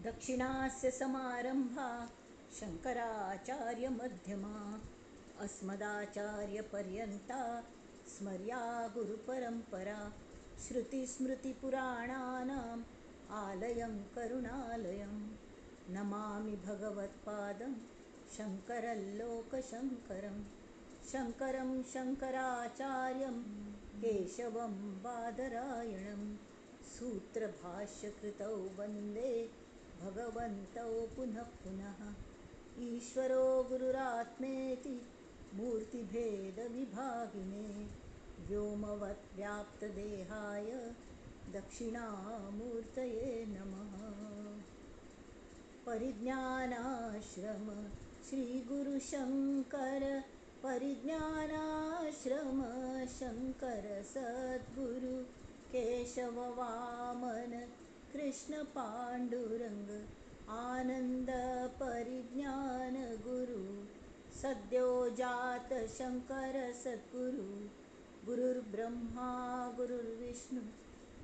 दक्षिणास्य समारंभा शंकराचार्यमध्यमा अस्मदाचार्यपर्यन्ता स्मर्या गुरुपरंपरा. श्रुतिस्मृतिपुराणानाम् आलयं करुणालयं नमामि भगवत्पादं शंकरलोकशंकरं. शंकरं शंकराचार्यं केशवं बादरायणं सूत्रभाष्यकृतौ वंदे भगवन्तौ पुनः पुनः. ईश्वरो गुरुरात्मेति मूर्तिभेदविभागिने व्योमवत् व्याप्तदेहाय दक्षिणामूर्तये नमः. परिज्ञानाश्रम श्रीगुरुशंकर परिज्ञानाश्रम शंकर सद्गुरु केशव वामन कृष्ण पांडुरंग आनंद परिज्ञान गुरु सद्यो जात शंकर सद्गुरु. गुरुर्ब्रह्मा गुरुर्विष्णु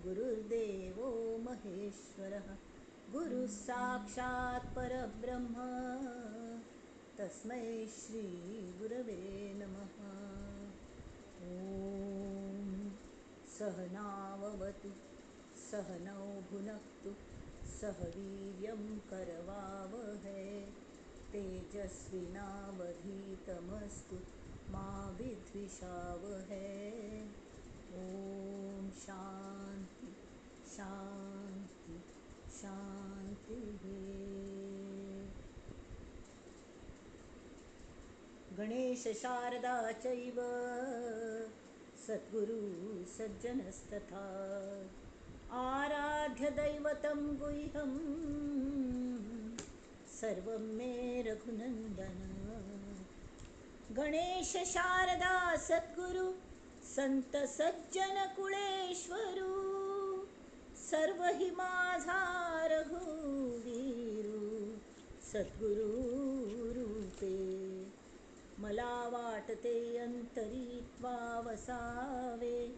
गुरुर्देवो महेश्वरः गुरुः साक्षात् परब्रह्म तस्मै श्री गुरवे नमः. ॐ सहनाववतु सहनौ भुनक्तु सह वीर्यं करवावहै तेजस्विनावधीतमस्तु मा विद्विषावहै. ॐ शांती शांती शांती. गणेश शारदा चैव सद्गुरु सज्जनस्तथा आराध्य दैवतं गुह्यं सर्वं मे रघुनंदन. गणेश शारदा सद्गुरु संत सज्जन कुळेश्वरू सर्व हि माझा रघुवीरू सद्गुरु रूपे. मला वाटते अंतरी त्वा वसावे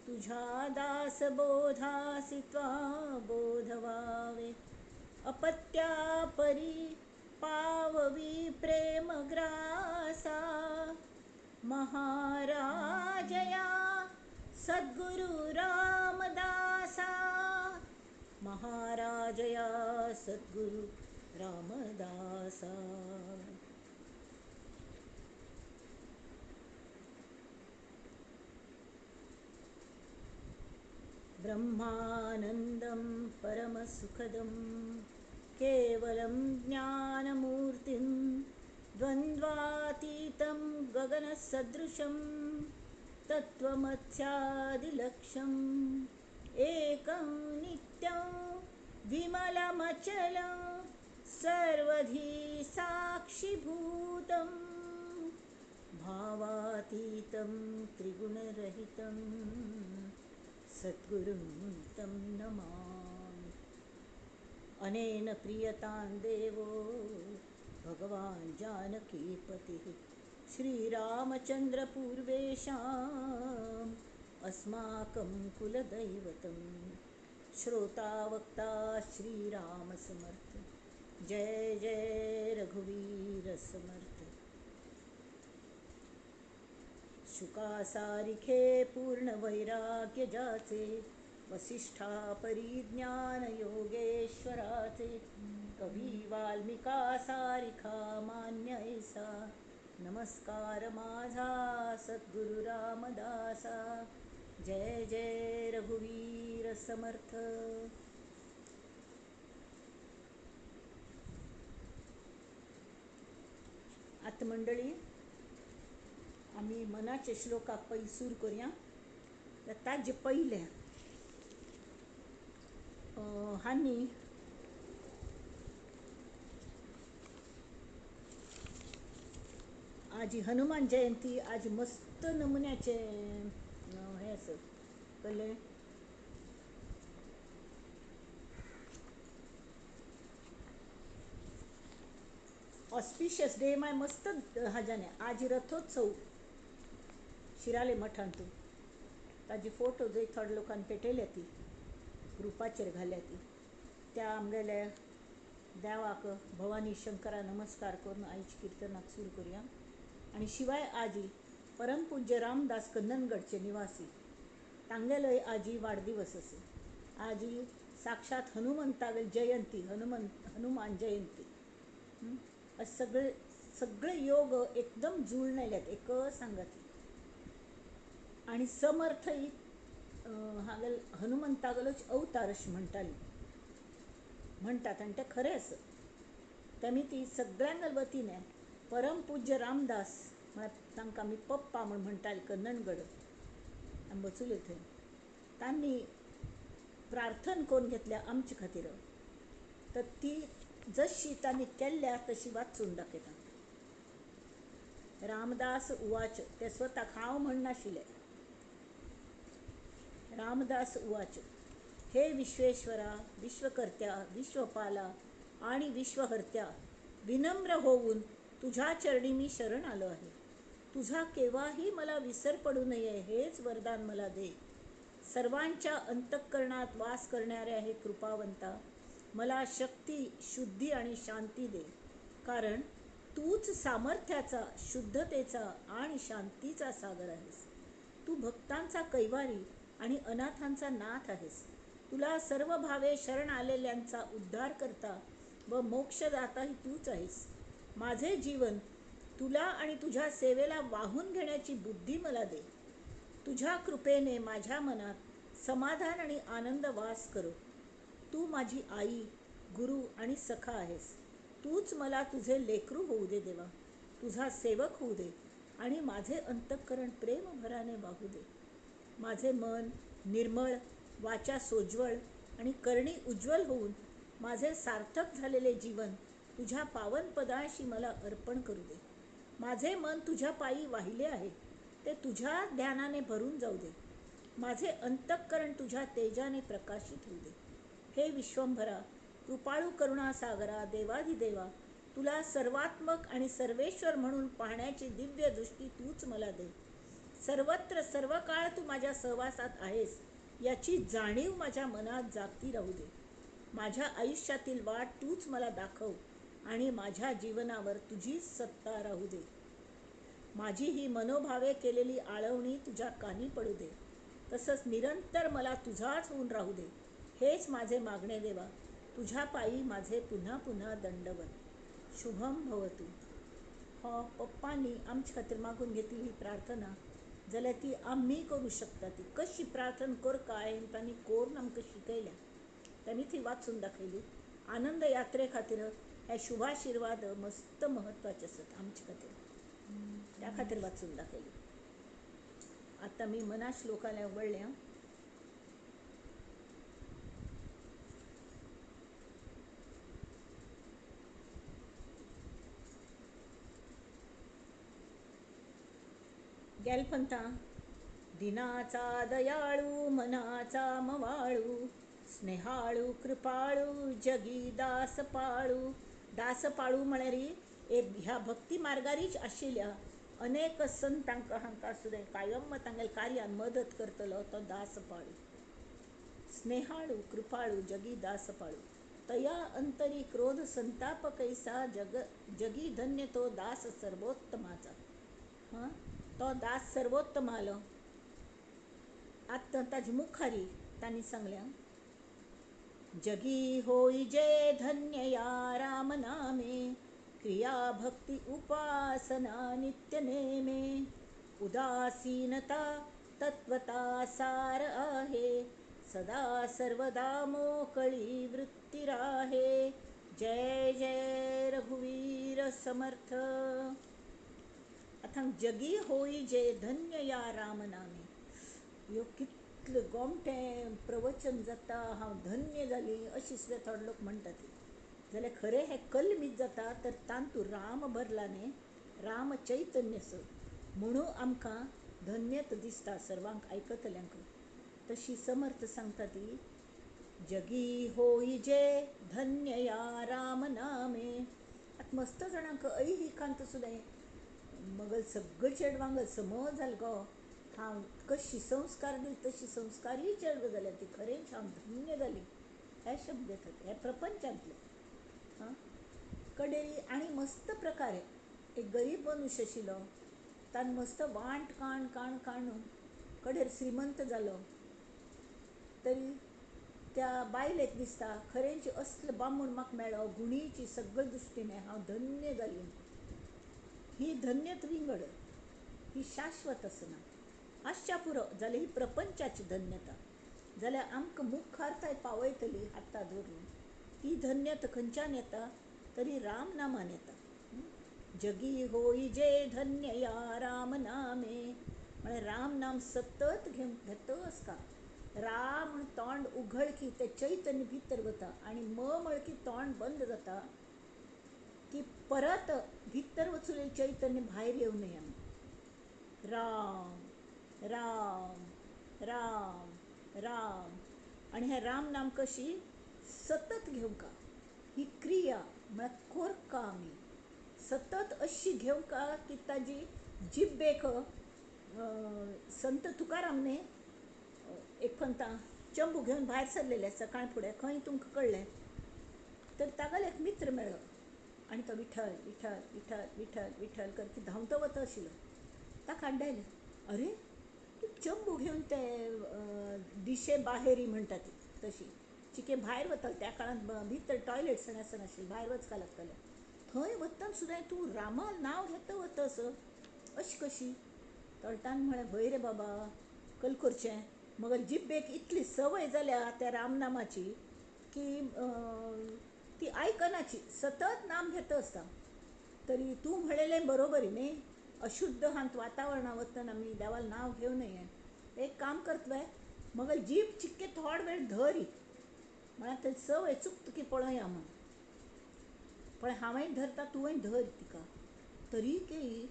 तुझ्या दास बोधासी त्वा बोधवावे. अपत्या परी पाववी प्रेमग्रासा महाराजया सद्गुरु रामदासा. महाराजया सद्गुरु रामदासा. ब्रह्मानंदं परमसुखदं केवलं ज्ञानमूर्तिं द्वन्द्वातीतं गगनसदृशं तत्त्वमस्यादिलक्ष्यम् एकं नित्यं विमलमचलं सर्वधी साक्षिभूतं भावातीतं त्रिगुणरहितं सद्गुरुं तं नमामि. अनेन प्रियतां देवो भगवान् जानकीपतिः श्रीरामचन्द्रपूर्वेषाम् अस्माकं कुलदैवतं. श्रोता वक्ता श्रीरामसमर्थ. जय जय रघुवीर समर्थ. शुकासारिखे पूर्ण वैराग्य जाचे वसिष्ठा परिज्ञान योगेश्वराचे कवी वाल्मिका सारिखा मान्य ऐसा नमस्कार माझा सद्गुरु रामदासा. जय जय रघुवीर समर्थ. आतां मंडळी आमी मनाचे श्लोकाक पयलीं सुरू करुया. ताजे पयलें हांणी आज हनुमान जयंती आज मस्त नमुन्याचे हें आसा कळ्ळें. ऑस्पिशियस डे my मस्त हाज्याने आज रथोत्सव शिराले मठांतू ताजी फोटो जंय थोड्या लोकांनी पेटयल्या ती ग्रुपाचेर घाल्या ती त्या आमगेल्या देवाक भवानी शंकरा नमस्कार करून आयज किर्तनाक सुरू करुया. आनी शिवाय आजी परमपूज्य रामदास कन्ननगडचे निवासी तांगेलोय आजी वाडदिवस आसा. आजी साक्षात हनुमंतागेल जयंती, हनुमान जयंती. सगळे सगळे योग एकदम जुळून आयल्यात एक सांगाती. आनी समर्थय हागेल हनुमंतागेलोच अवतार अशें म्हणटाली म्हणटात आनी तें खरें आसा. तेमी ती सगळ्यांगेल वतीन परमपूज्य रामदास म्हळ्यार तांकां आमी पप्पा म्हूण म्हणटाली कन्ननगड आमी वचुले थंय तांणी प्रार्थना करून घेतल्या आमचे खातीर. तर ती जशी तांणी केल्ल्या तशी वाचून दाखयता. रामदास उवाच, ते स्वताक हांव म्हणनाशिल्ले. रामदास उवाच, हे विश्वेश्वरा, विश्वकर्त्या, विश्वपाला आणि विश्वहर्त्या, विनम्र होऊन तुझ्या चरणी मी शरण आलो आहे. तुझा केव्हाही मला विसर पडू नये हेच वरदान मला दे. सर्वांच्या अंतःकरणात वास करणाऱ्या हे कृपावंता, मला शक्ती, शुद्धी आणि शांती दे, कारण तूच सामर्थ्याचा, शुद्धतेचा आणि शांतीचा सागर आहेस. तू भक्तांचा कैवारी आणि अनाथांचा नाथ आहेस. तुला सर्व भावे शरण आलेल्यांचा उद्धार करता व मोक्षदाताही तूच आहेस. माझे जीवन तुला आणि तुझ्या सेवेला वाहून घेण्याची बुद्धी मला दे. तुझ्या कृपेने माझ्या मनात समाधान आणि आनंद वास करो. तू माझी आई, गुरु आणि सखा आहेस. तूच मला तुझे लेकरू होऊ दे देवा, तुझा सेवक होऊ दे आणि माझे अंतःकरण प्रेमभराने वाहू दे. माझे मन निर्मळ, वाचा सोज्वळ आणि करणी उज्ज्वल होऊन माझे सार्थक झालेले जीवन तुझ्या पावन पदाशी मला अर्पण करू दे. माझे मन तुझ्या पायी वाहिले आहे, ते तुझ्या ध्यानाने भरून जाऊ दे. माझे अंतःकरण तुझ्या तेजाने प्रकाशित होऊ दे. हे विश्वंभरा, कृपाळू करुणासागरा, देवाधिदेवा, तुला सर्वात्मक आणि सर्वेश्वर म्हणून पाहण्याची दिव्य दृष्टी तूच मला दे. सर्वत्र सर्व काळ तू माझ्या सहवासात आहेस याची जाणीव माझ्या मनात जागती राहू दे. माझ्या आयुष्यातील वाट तूच मला दाखव आणि माझ्या जीवनावर तुझीच सत्ता राहू दे. माझी ही मनोभावे केलेली आळवणी तुझ्या कानी पडू दे, तसंच निरंतर मला तुझाच होऊन राहू दे. हेच माझे मागणे देवा, तुझ्या पायी माझे पुन्हा पुन्हा दंडवत. शुभम भवतु. हो पप्पांनी आमचे खातीर मागून घेतली ही प्रार्थना जाल्यार ती आमी करूं शकता. ती कशी प्रार्थना कर काय तांणी करून आमकां शिकयल्या, तांणी ती वाचून दाखयली. आनंद यात्रे खातीर हे शुभाशिर्वाद मस्त म्हत्वाचे आसात आमचे खातीर, त्या खातीर वाचून दाखयली. आतां मी मना श्लोकाला वळ्ळ्या. गेलपंता दिनाचा दयाळू, मनाचा मवाळू, स्नेहाळू कृपाळू, जगी दास पाळू. दास पाळू म्हळ्यार ह्या भक्ती मार्गारीच आशिल्ल्या अनेक संतांक हांकां सुद्दां कायम तांगेल्या कार्यान मदत करतलो तो दास पाळू. स्नेहाळू कृपाळू जगी दास पाळू, तया अंतरी क्रोध संताप कैसा, जग जगी धन्य तो दास सर्वोत्तमाचा. हां, तो दास सर्वोत्तम आलो. आतां ताजे मुखारी तांणी सांगल्या, जगी होई जे धन्य या राम नामे, क्रिया भक्ती उपासना नित्य नेमे, उदासीनता तत्वता सार आहे, सदा सर्वदा मोकळी वृत्ती राहे. जय जय रघुवीर समर्थ. आतां जगी होई जे धन्य या राम नामे, ह्यो कितलें गोमटें प्रवचन जाता, हांव धन्य जाली अशी सुद्दां थोडे लोक म्हणटात. जाल्यार खरें हें कलमीत जाता तर तातूंत राम भरला न्ही, राम चैतन्य स म्हणून आमकां धन्यत दिसता सर्वांक आयकतल्यांक. तशी समर्थ सांगता ती, जगी होई जे धन्य या राम नामे. आतां मस्त जाणांक ऐहिकांत सुद्दां मगल सगळें चेडवांक समज जालें गो, हांव कशी संस्कार दिले तशी संस्कारय चेडवां जाल्या ती, खरेंच हांव धन्य जाली. हे शब्द येतात हे प्रपंचांतले. हां कडेरी आनी मस्त प्रकारे एक गरीब मनुष्य आशिल्लो तान मस्त वांट काण काण काणून कडेर श्रीमंत जालो. तरी त्या बायलेक दिसता खरेंच असलो बामूण म्हाका मेळ्ळो, गुणीची सगळे दृश्टीने हांव धन्य जाली. ही धन्यत विंगड, ही शाश्वत आसना. आसच्या पुरो जाल्यार ही प्रपंचाची धन्यता, जाल्यार आमकां मुखार थंय पावयतली हाता धरून. ती धन्यता खंयच्यान येता तरी राम नामान येता. जगी होई जे धन्य या राम नामे, म्हळ्यार राम नाम सतत घेत आसता. राम म्हण तोंड उघडकी ते चैतन्य भितर वता आनी म म्हळकी तोंड बंद जाता की परत भितर वचून चैतन्य भायर येवं नये. राम राम राम राम आनी हें राम नाम कशी सतत घेवंका ही क्रिया म्हळ्यार कोरका आमी सतत अशी घेवंका की ताजी जिब्बेक संत तुकारामने एक पंता चंबू घेवन भायर सरलेले सकाळ फुडें खंय तुमकां कळ्ळें तर तागेलो एक मित्र मेळ्ळो आनी तो विठ्ठल विठ्ठल विठ्ठल विठ्ठल विठ्ठल करपी धांवतो वता आशिल्लो. ताका आड्डायलें, अरे तूं चंबू घेवन ते दिशे बाहेरी म्हणटा ती तशी चिके भायर वतालो. त्या काळांत भितर टॉयलेट्स आसनाशिल्लें, भायर वचपाक लागतालें. थंय वतना सुद्दां तूं रामा नांव घेता वता असो अशी कशी? तळटान म्हळें, हय रे बाबा कल करचें मगर जिब्बेक इतली संवय जाल्या त्या रामनामाची की ती आयकनाची, सतत नाम घेता आसता. तरी तूं म्हणलेलें बरोबर न्ही, अशुद्ध हांत वातावरणां वतना आमी देवाल नांव घेवं नये. एक काम करतले मगर जीब चिक्के थोड वेळ धरी म्हळ्यार ते संवय चुकता की पळया म्हूण. पण हांवें धरता तुवें धर तिका. तरी की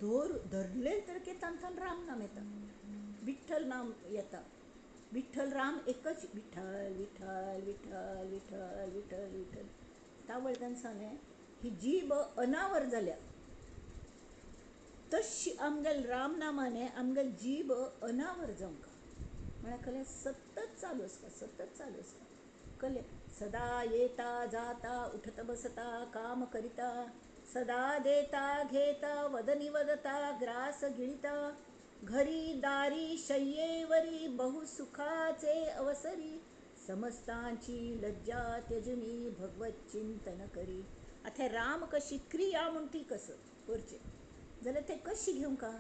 धरले तर की तांकां राम नाम येता, विठ्ठल नाम येता. विठ्ठल राम एकच, विठ्ठल विठ्ठल विठ्ठल विठ्ठल विठ्ठल विठ्ठल. तावळ ताणें सांगलें ही जीब अनावर जाल्या तशी आमगेल रामनामाने आमगेल जीब अनावर जावंका. म्हळ्यार कलें सतत चालू आसता, सतत चालू आसता. कलें सदा येता जाता उठत बसता काम करिता, सदा देता घेता वदनी वदता ग्रास गिळिता, घरी दारी शय्येवरी बहु सुखाचे अवसरी, समस्तांची लज्जा त्यजुनी भगवत चिंतन करी. आतां राम कशी क्रिया म्हूण ती कसं करचें जाल्यार तें कशी घेवंका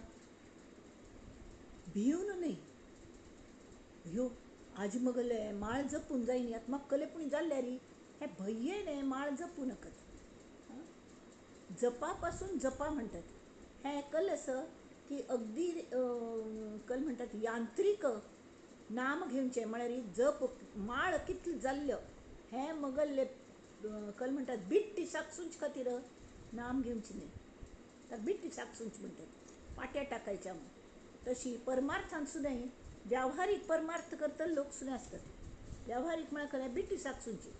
भिवन न्हय. ह्यो आज मगले माळ जपून जायनी आतां म्हाका कले पूण जाल्ले री हे भंयेन माळ जपूं नाकात. जपापासून जपा म्हणटात. हें कल आसा की अगदी कल म्हणटात यांत्रीक नाम घेवचें म्हळ्यार जप माळ कितली जाल्ल्यो हें मगल्ले कल म्हणटात बिट्टी साकसूंच खातीर नाम घेवचें न्हय. ताका बिट्टी साकसूंच म्हणटात, पाट्या टाकायच्या म्हूण. तशी परमार्थान सुद्दां व्यावहारीक परमार्थ करतले लोक सुद्दां आसतात. व्यावहारीक म्हळ्यार कलें बिट्टी साकसूंची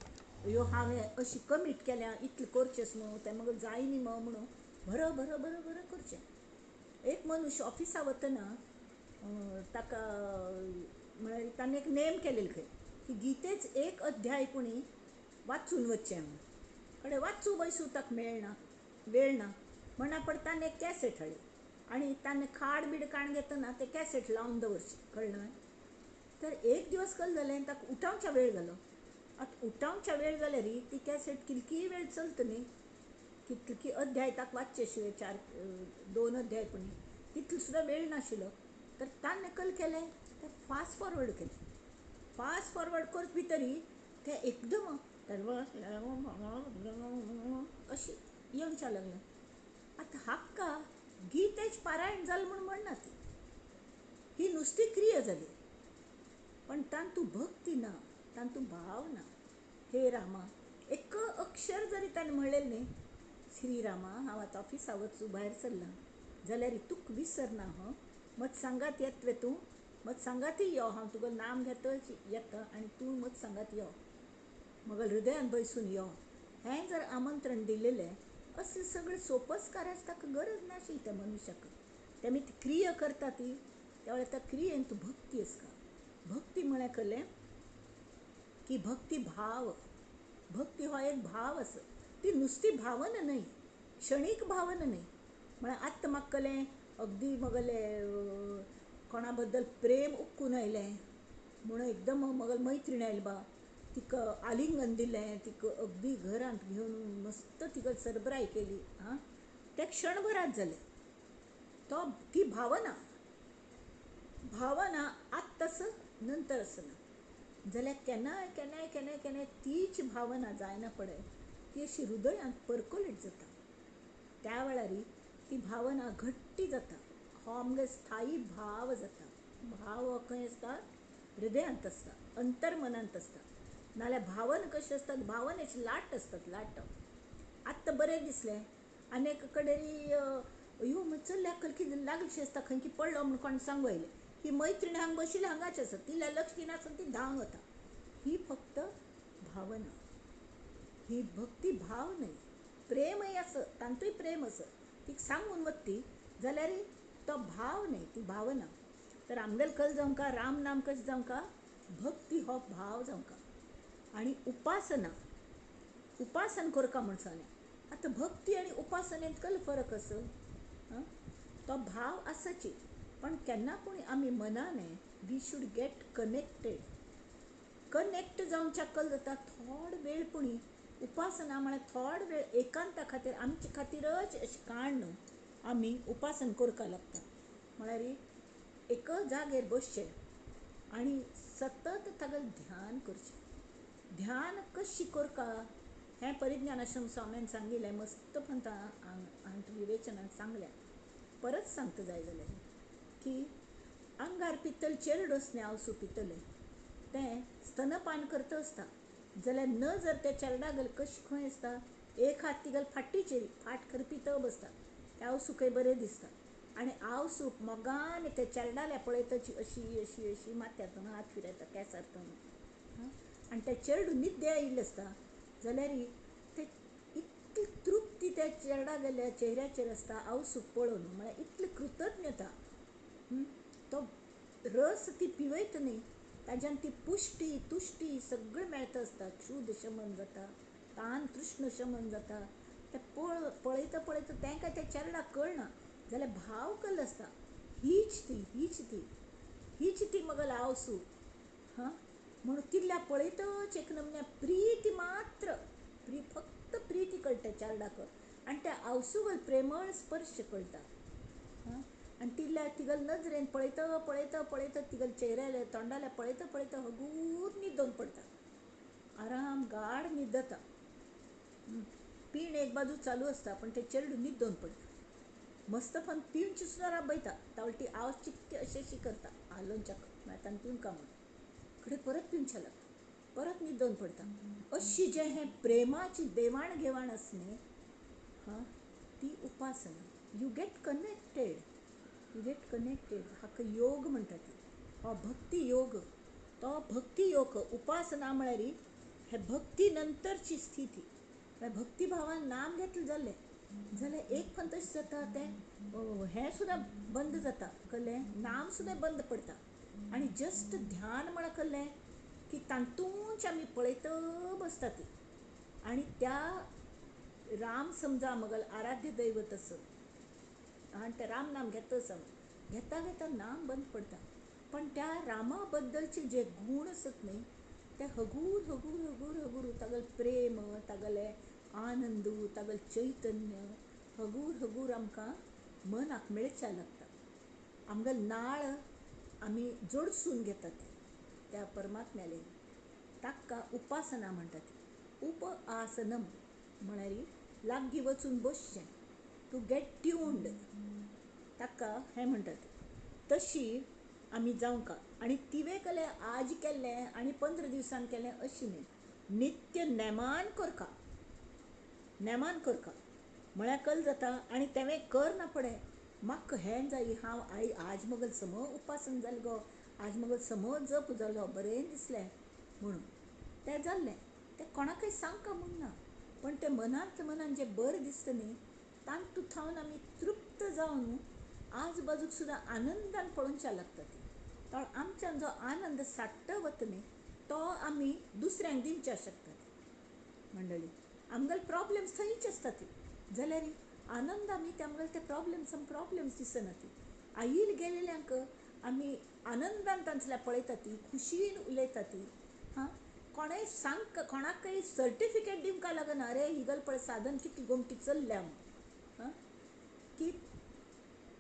ह्यो हांवें अशी कमीट केल्या इतलें करचेंच न्हू तें मगो जायनी मग म्हणून बरो बरो बरो बरो करचें. एक मनुष्य ऑफिसा वतना ताका म्हळ्यार ताणें एक नेम केलेलो खंय की गीतेच एक अध्याय कोणी वाचून वचचें म्हूण. कडेन वाचूं बैसूं ताका मेळना वेळ ना म्हणा पड ताणें एक कॅसेट हाडली आनी ताणें खाड बीड काण घेतना तें कॅसेट लावन दवरचें, कळ्ळें? तर एक दिवस कल जालें ताका उठावच्या वेळ जालो. आतां उठावच्या वेळ जाल्यार ती कॅसेट कितकी वेळ चलता न्ही, कितकी अध्याय ताका वाचचे आशिल्ले, 4-2 अध्याय पूण तितलो सुद्दां वेळ नाशिल्लो. तर ताणें कल केलें तें फास्ट फॉरवर्ड केलें. फास्ट फॉरवर्ड करपी तरी तें एकदम अशें येवच्या लागलें. आतां हाका गीतेच पारायण जालें म्हूण म्हणना ती, ही नुस्ती क्रिया जाली. पण तातूंत भक्ती ना, तातूंत भाव ना. हे रामा एक अक्षर जरी ताणें म्हणलें न्ही, श्री रामा हांव आतां ऑफिसा वचूं भायर सरलां जाल्यार तुका विसरना हां, मत सांगात येतलें तूं, मत सांगात यो, हांव तुका नाम घेतच येता आनी तूं मत सांगात यो, मगल हृदयान बैसून यो, हें जर आमंत्रण दिलेलें असलें सगळें सोपस्काराची ताका गरज नाशिल्ली त्या मनुष्याक. तेमी ती क्रिया करता ती त्या वेळार त्या क्रियेन तूं भक्ती आसता. भक्ती म्हळ्यार कळ्ळें की भक्ती भाव, भक्ती हो एक भाव आसा, ती नुस्ती भावना न्हय, क्षणीक भावना न्हय. म्हळ्यार आत्तां म्हाका कलें अगदी मगले कोणा बद्दल प्रेम उक्कून आयलें म्हूण एकदम मगल मैत्रीण आयली बा, तिका आलिंगन दिलें, तिका अगदी घरांत घेवन मस्त तिका सरबराय केली. आं, तें क्षणभरात जालें. तो ती भावना, भावना आत्तां आसा नंतर आसना. जाल्यार केन्नाय केन्नाय केन्नाय केन्नाय तीच भावना जायना पडय ती अशी हृदयांत परकोलेट जाता. त्या वेळार ती भावना घट्टी जाता. हो आमगे स्थायी भाव जाता. भाव हो खंय आसता? हृदयांत आसता, अंतर्मनांत आसता. नाल्यार भावना कशी आसतात? भावनेची लाट आसतात, लाट. आत्तां बरें दिसलें आनी एक कडेन अयो चल्ल्याक कलकी लागलीशी आसता, खंय की पडलो म्हूण कोण सांगू आयलें. ही मैत्रीण हांगा बशिल्ली हांगाच आसा, तिला लक्ष दिनासतना ती धांवन वता. ही फक्त भावना, ही भक्ती भाव न्हय. प्रेमय आसा, तांतूय प्रेम आसा, तिका सांगून वता ती, जाल्यार तो भाव न्हय, ती भावना. तर आमगेल कल जावंका, राम नाम कशें जावंका, भक्ती हो भाव जावंका. आनी उपासना, उपासन करका म्हूण सांगलें. आतां भक्ती आनी उपासनेंत कल फरक आसा? तो भाव आसाची, पण केन्ना पूण आमी मनाने we should get connected. Connect जावच्या कल जाता थोडो वेळ पुणी उपासना म्हळ्यार थोडो वेळ एकांता खातीर, आमचे खातीरच अशें काडून आमी उपासन करपाक लागता. म्हळ्यार एक जागेर बसचें आनी सतत ताका ध्यान करचें. ध्यान कशी करका हें परिज्ञानाश्रम स्वाम्यान सांगिल्लें, मस्त पंता हांगा विवेचनान सांगलें. परत सांगता जाय जाल्यार की आंगार पितल चेरडो आसलें आवसू पितलें, तें स्तनपान करता आसता जाल्यार नजर त्या चेरडा गल कशी खंय आसता, एक हात तिगल फाटीचेर फाट करपी तो बसता, तें आवसूकय बरें दिसता. आनी आवसूक मोगान त्या चेरडाल्या पळयताची अशी अशी अशी माथ्यार हात फिरयता केंसार. आनी त्या चेरडू निद्दे आयिल्लें आसता जाल्यार ते इतली तृप्ती त्या चेरडा गेल्या चेहऱ्याचेर आसता आवसूक पळोवन, म्हळ्यार इतली कृतज्ञता. तो रस ती पिवयत न्ही, ताज्यान ती पुश्टी तुश्टी सगळें मेळता आसता. क्षुद शमन जाता, तान तृष्ण शमन जाता. तें पळयता पळयता तांकां त्या चेरडाक कळना जाल्यार भाव कल आसता, हीच ती, हीच ती, हीच ती मगल आवसू. हां, म्हणून तिल्ल्या पळयतच एक नमन्या प्रिती मात्र, फक्त प्रिती कळटा चेरडाक, आनी त्या आवसूगल प्रेमळ स्पर्श कळटा. हां, आनी तिल्ल्या तिगल नजरेन पळयता पळयता पळयता तिगल चेहऱ्याल्या तोंडाल्या पळयता पळयता हगूर न्हिदोवन पडटा, आराम गाढ न्हिदता. पीण एक बाजू चालू आसता पण ते चेरडू न्हिदोवन पडटा. मस्त पण पिवची सुद्दां राबयता, तावळ ती आवस चिकटी अशी अशी करता आलोवच्या म्हळ्यार तांकां पिवंका म्हणून, कडेन परत पिवच्या लागता, परत न्हिदोवन पडटा. अशी जें हें प्रेमाची देवाण घेवाण आसा न्ही, हां, ती उपासना. You get connected, you get connected. हाका योग म्हणटा ती, हो भक्ती योग. तो भक्ती योग उपासना म्हळ्यार हे भक्ती नंतरची स्थिती. म्हळ्यार भक्तिभावान नाम घेतलें जालें जाल्यार एक पण तशें जाता, तें हें सुद्दां बंद जाता, कळ्ळें, नाम सुद्दां बंद पडटा. आनी जस्ट ध्यान म्हळ्यार कळ्ळें की तातूंच आमी पळयत बसता ती. आनी त्या राम समजा मगल आराध्य दैवत आसा, आनी तें राम नाम घेता आसा, घेता घेता नाम बंद पडटा, पण त्या रामा बद्दलचे जे गूण आसत न्ही ते हगूर हगूर हगूर हगूर तागेलें प्रेम, तागेलें आनंद, तागेलें चैतन्य हगूर हगूर आमकां मनाक मेळच्या लागता. आमगेले नाळ आमी जोडसून घेतात त्या परमात्म्याले. ताका उपासना म्हणटात. उप आसनम म्हळ्यार लागीं वचून बसचें, टू गेट ट्युन्ड, ताका हें म्हणटात. तशी आमी जावंका. आनी तिवें केलें आज केल्लें आनी 15 दिवसान केलें अशी न्ही, नित्य नेमान करका, नेमान करका म्हळ्यार कल जाता. आनी तेंवें कर ना पडे म्हाका हें जाय, हांव आई आज मगल सम उपासन जालें गो, आज मगल सम जप जालो, बरें दिसलें म्हणून तें जाल्लें. तें कोणाकय सांगका म्हूण ना, पण तें मनांत मनान जें बरें दिसता न्ही तातूंत थावन आमी तृप्त जावन आज बाजूक सुद्दां आनंदान पळोवच्या लागता ती. तर आमच्यान जो आनंद साठ्ठा वता न्ही तो आमी दुसऱ्यांक दिवच्या शकतात. मंडळी. आमगेले प्रॉब्लम्स थंयच आसता ती, जाल्यार आनंद आमी ते आमगेले ते प्रॉब्लम्स प्रॉब्लम्स दिसना ती. आईल गेलेल्यांक आमी आनंदान तांचल्या पळयता ती, खुशीन उलयता ती. हां, कोणेय सांग, कोणाकय सर्टिफिकेट दिवंक लागना, अरे ही गल पळय साधन कितली गोमटी चल्ल्या म्हूण. हां, की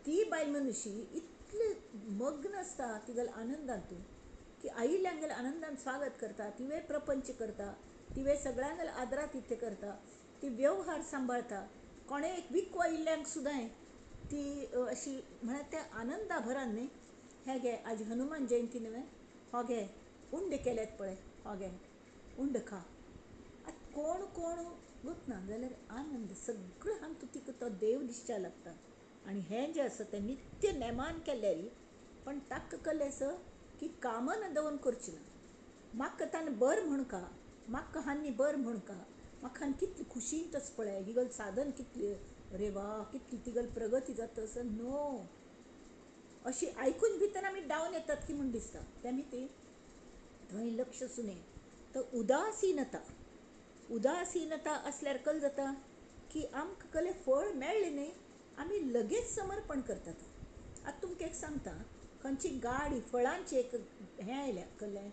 ती बायल मनुशी इतली मग्न आसता तिगेल्या आनंदांतून की आयिल्ल्यांगेल्या आनंदान स्वागत करता, तिवे प्रपंच करता, तिवे सगळ्यांगेल्या आदरातिथ्य करता, ती व्यवहार सांबाळता. कोणें एक विकू आयिल्ल्यांक सुद्दां ती अशी म्हळ्यार त्या आनंदा भरान न्ही, हे घे आज हनुमान जयंती न्हय, हो घे उंडे केल्यात पळय, हो घे उंड खा. आतां कोण कोण गोतना जाल्यार आनंद सगळो हांगा तिका तो देव दिसच्या लागता. आनी हें जें आसा तें नित्य नेमान केल्यार, पण ताका कल्लें आसा की कामन दवरून करची ना. म्हाका ताणें बर म्हणका, म्हाका हांणी बर म्हणका, म्हाका हांणी कितली खुशीन तस पळय ही गल साधन कितली, अरे वा कितली तिगल प्रगती जाता असं नो, अशी आयकून भितर आमी डावन येतात की म्हूण दिसता. तेमी ती थंय लक्ष सुने. तर उदासीनता, उदासीनता आसल्यार कल जाता की आमकां कले फळ मेळ्ळें न्ही, आमी लगेच समर्पण करतात. आतां तुमकां एक सांगता, खंयची गाडी फळांची एक हें आयल्या, कसलें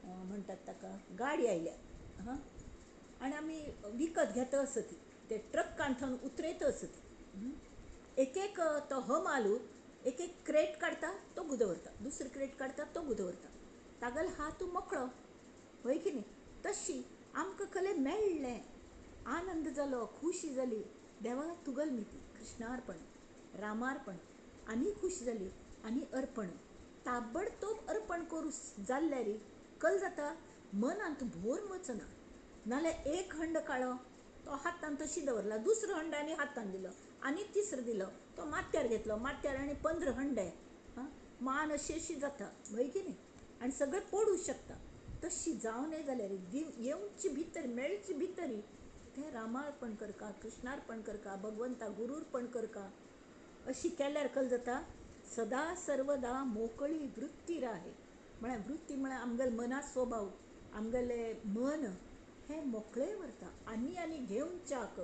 म्हणटात ताका, गाडी आयल्या. हां, आनी आमी विकत घेता आसता ती, ते ट्रक्कान थंय उतरयता आसता ती. एक एक तो हमालू एक एक क्रेट काडटा तो दवरता, दुसरी क्रेट काडटा तो दवरता, तागेलो हात मोकळो हय की न्ही. तशी आमकां कले मेळ्ळें, आनंद जालो, खुशी जाली, देवा तुगल मिती कृष्णार्पण रामार्पण, आनी खुशी जाली आनी अर्पण, ताबडतोब अर्पण करूं जाल्ल्यार कल जाता मनांत भोर वचना. नाल्यार एक हंड काडलो तो हातान तशी दवरला, दुसरो हंड आनी हातान दिलो, आनी तिसरो दिलो तो माथ्यार घेतलो, माथ्यार आनी 15 हंडे, हां, मान अशी अशी जाता हय की न्ही, आनी सगळें पडूं शकता. तशी जावं नये जाल्यार येवची भितर मेळची भितरी तें रामार्पण करका, कृष्णार्पण करका, भगवंता गुरूर्पण करका. अशी केल्यार कल जाता सदा सर्वदा मोकळी वृत्ती राहे. म्हळ्यार वृत्ती म्हळ्यार आमगेले मना स्वभाव, आमगेले मन हें मोकळें व्हरता. आनी आनी घेवच्याक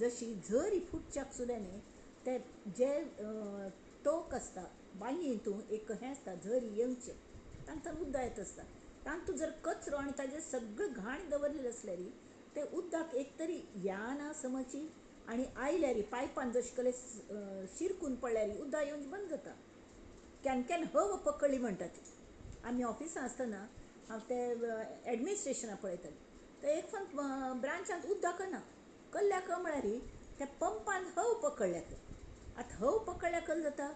जशी झरी फुटच्याक सुद्दां न्ही, ते जे टोक आसता बांयी हितून एक हें आसता झरी येवचें, तांकां उदक येत आसता, तातूंत जर कचरो आनी ताजेर सगळें घाण दवरलेलें आसल्यार तें उदक एक तरी या ना समजची, आनी आयल्यार पायपान जशें कले शिरकून पडल्यार उदक येवन बंद जाता. Can can हव पकळ्ळी म्हणटा ती. आमी ऑफिसांत आसतना हांव ते एडमिनिस्ट्रेशनाक पळयतालें, तर एक फावट ब्रांचांत उदक ना, कल्ल्याक म्हळ्यार त्या पंपान हव पकडल्या खंय. आतां हव पकडल्या कल जाता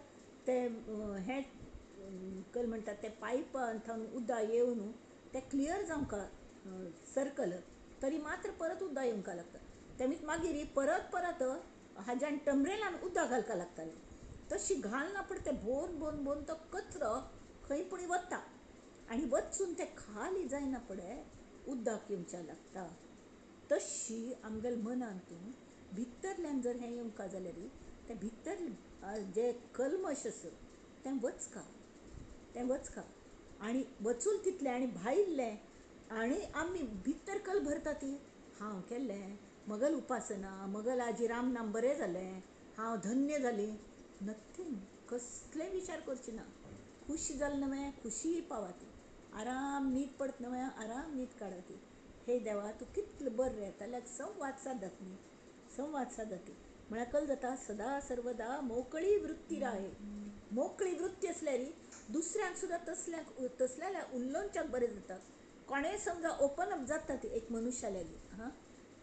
तें हें कल म्हणटात ते पायपान थंय उदक येवन तें क्लियर जावंक सर्कल, तरी मात्र परत उदक येवंक लागता. तेमीच मागीर परत परत हाज्यान टमरेलान उदक घालपाक लागतालें. तशी घालना पण तें भोवन भोवन भोवन तो कचरो खंय पूण वता आनी वचून तें खाली जायना पडे उदक येवच्या लागता. तशी आमगेले मनांतून भितरल्यान जर हें येवंक जाल्यार तें भितर जे कल्मश आसा तें वचका, तें वचका आनी वचून तितलें आनी भायलें आनी आमी भितर कल भरता ती हांव केल्लें, मगल उपासना, मगल आजी रामनाम बरें जालें, हांव धन्य जालें, नथींग, कसलें विचार करची ना. खुशी जालें न्हय खुशी पावाती, आराम न्हीद पडत न्हय आराम न्हीद काडती. हे देवा तूं कितलें बरें रे, जाल्यार संवाद सादत न्ही, संवाद सादत म्हळ्यार कल जाता सदा सर्वदा मोकळी वृत्ती राहे. मोकळी वृत्ती आसल्यार दुसऱ्यांक सुद्दां तसल्यांक तसल्या उलोवच्याक बरें जाता. कोणेय समजा ओपन अप जाता ती एक मनुष्या लागीं, हां,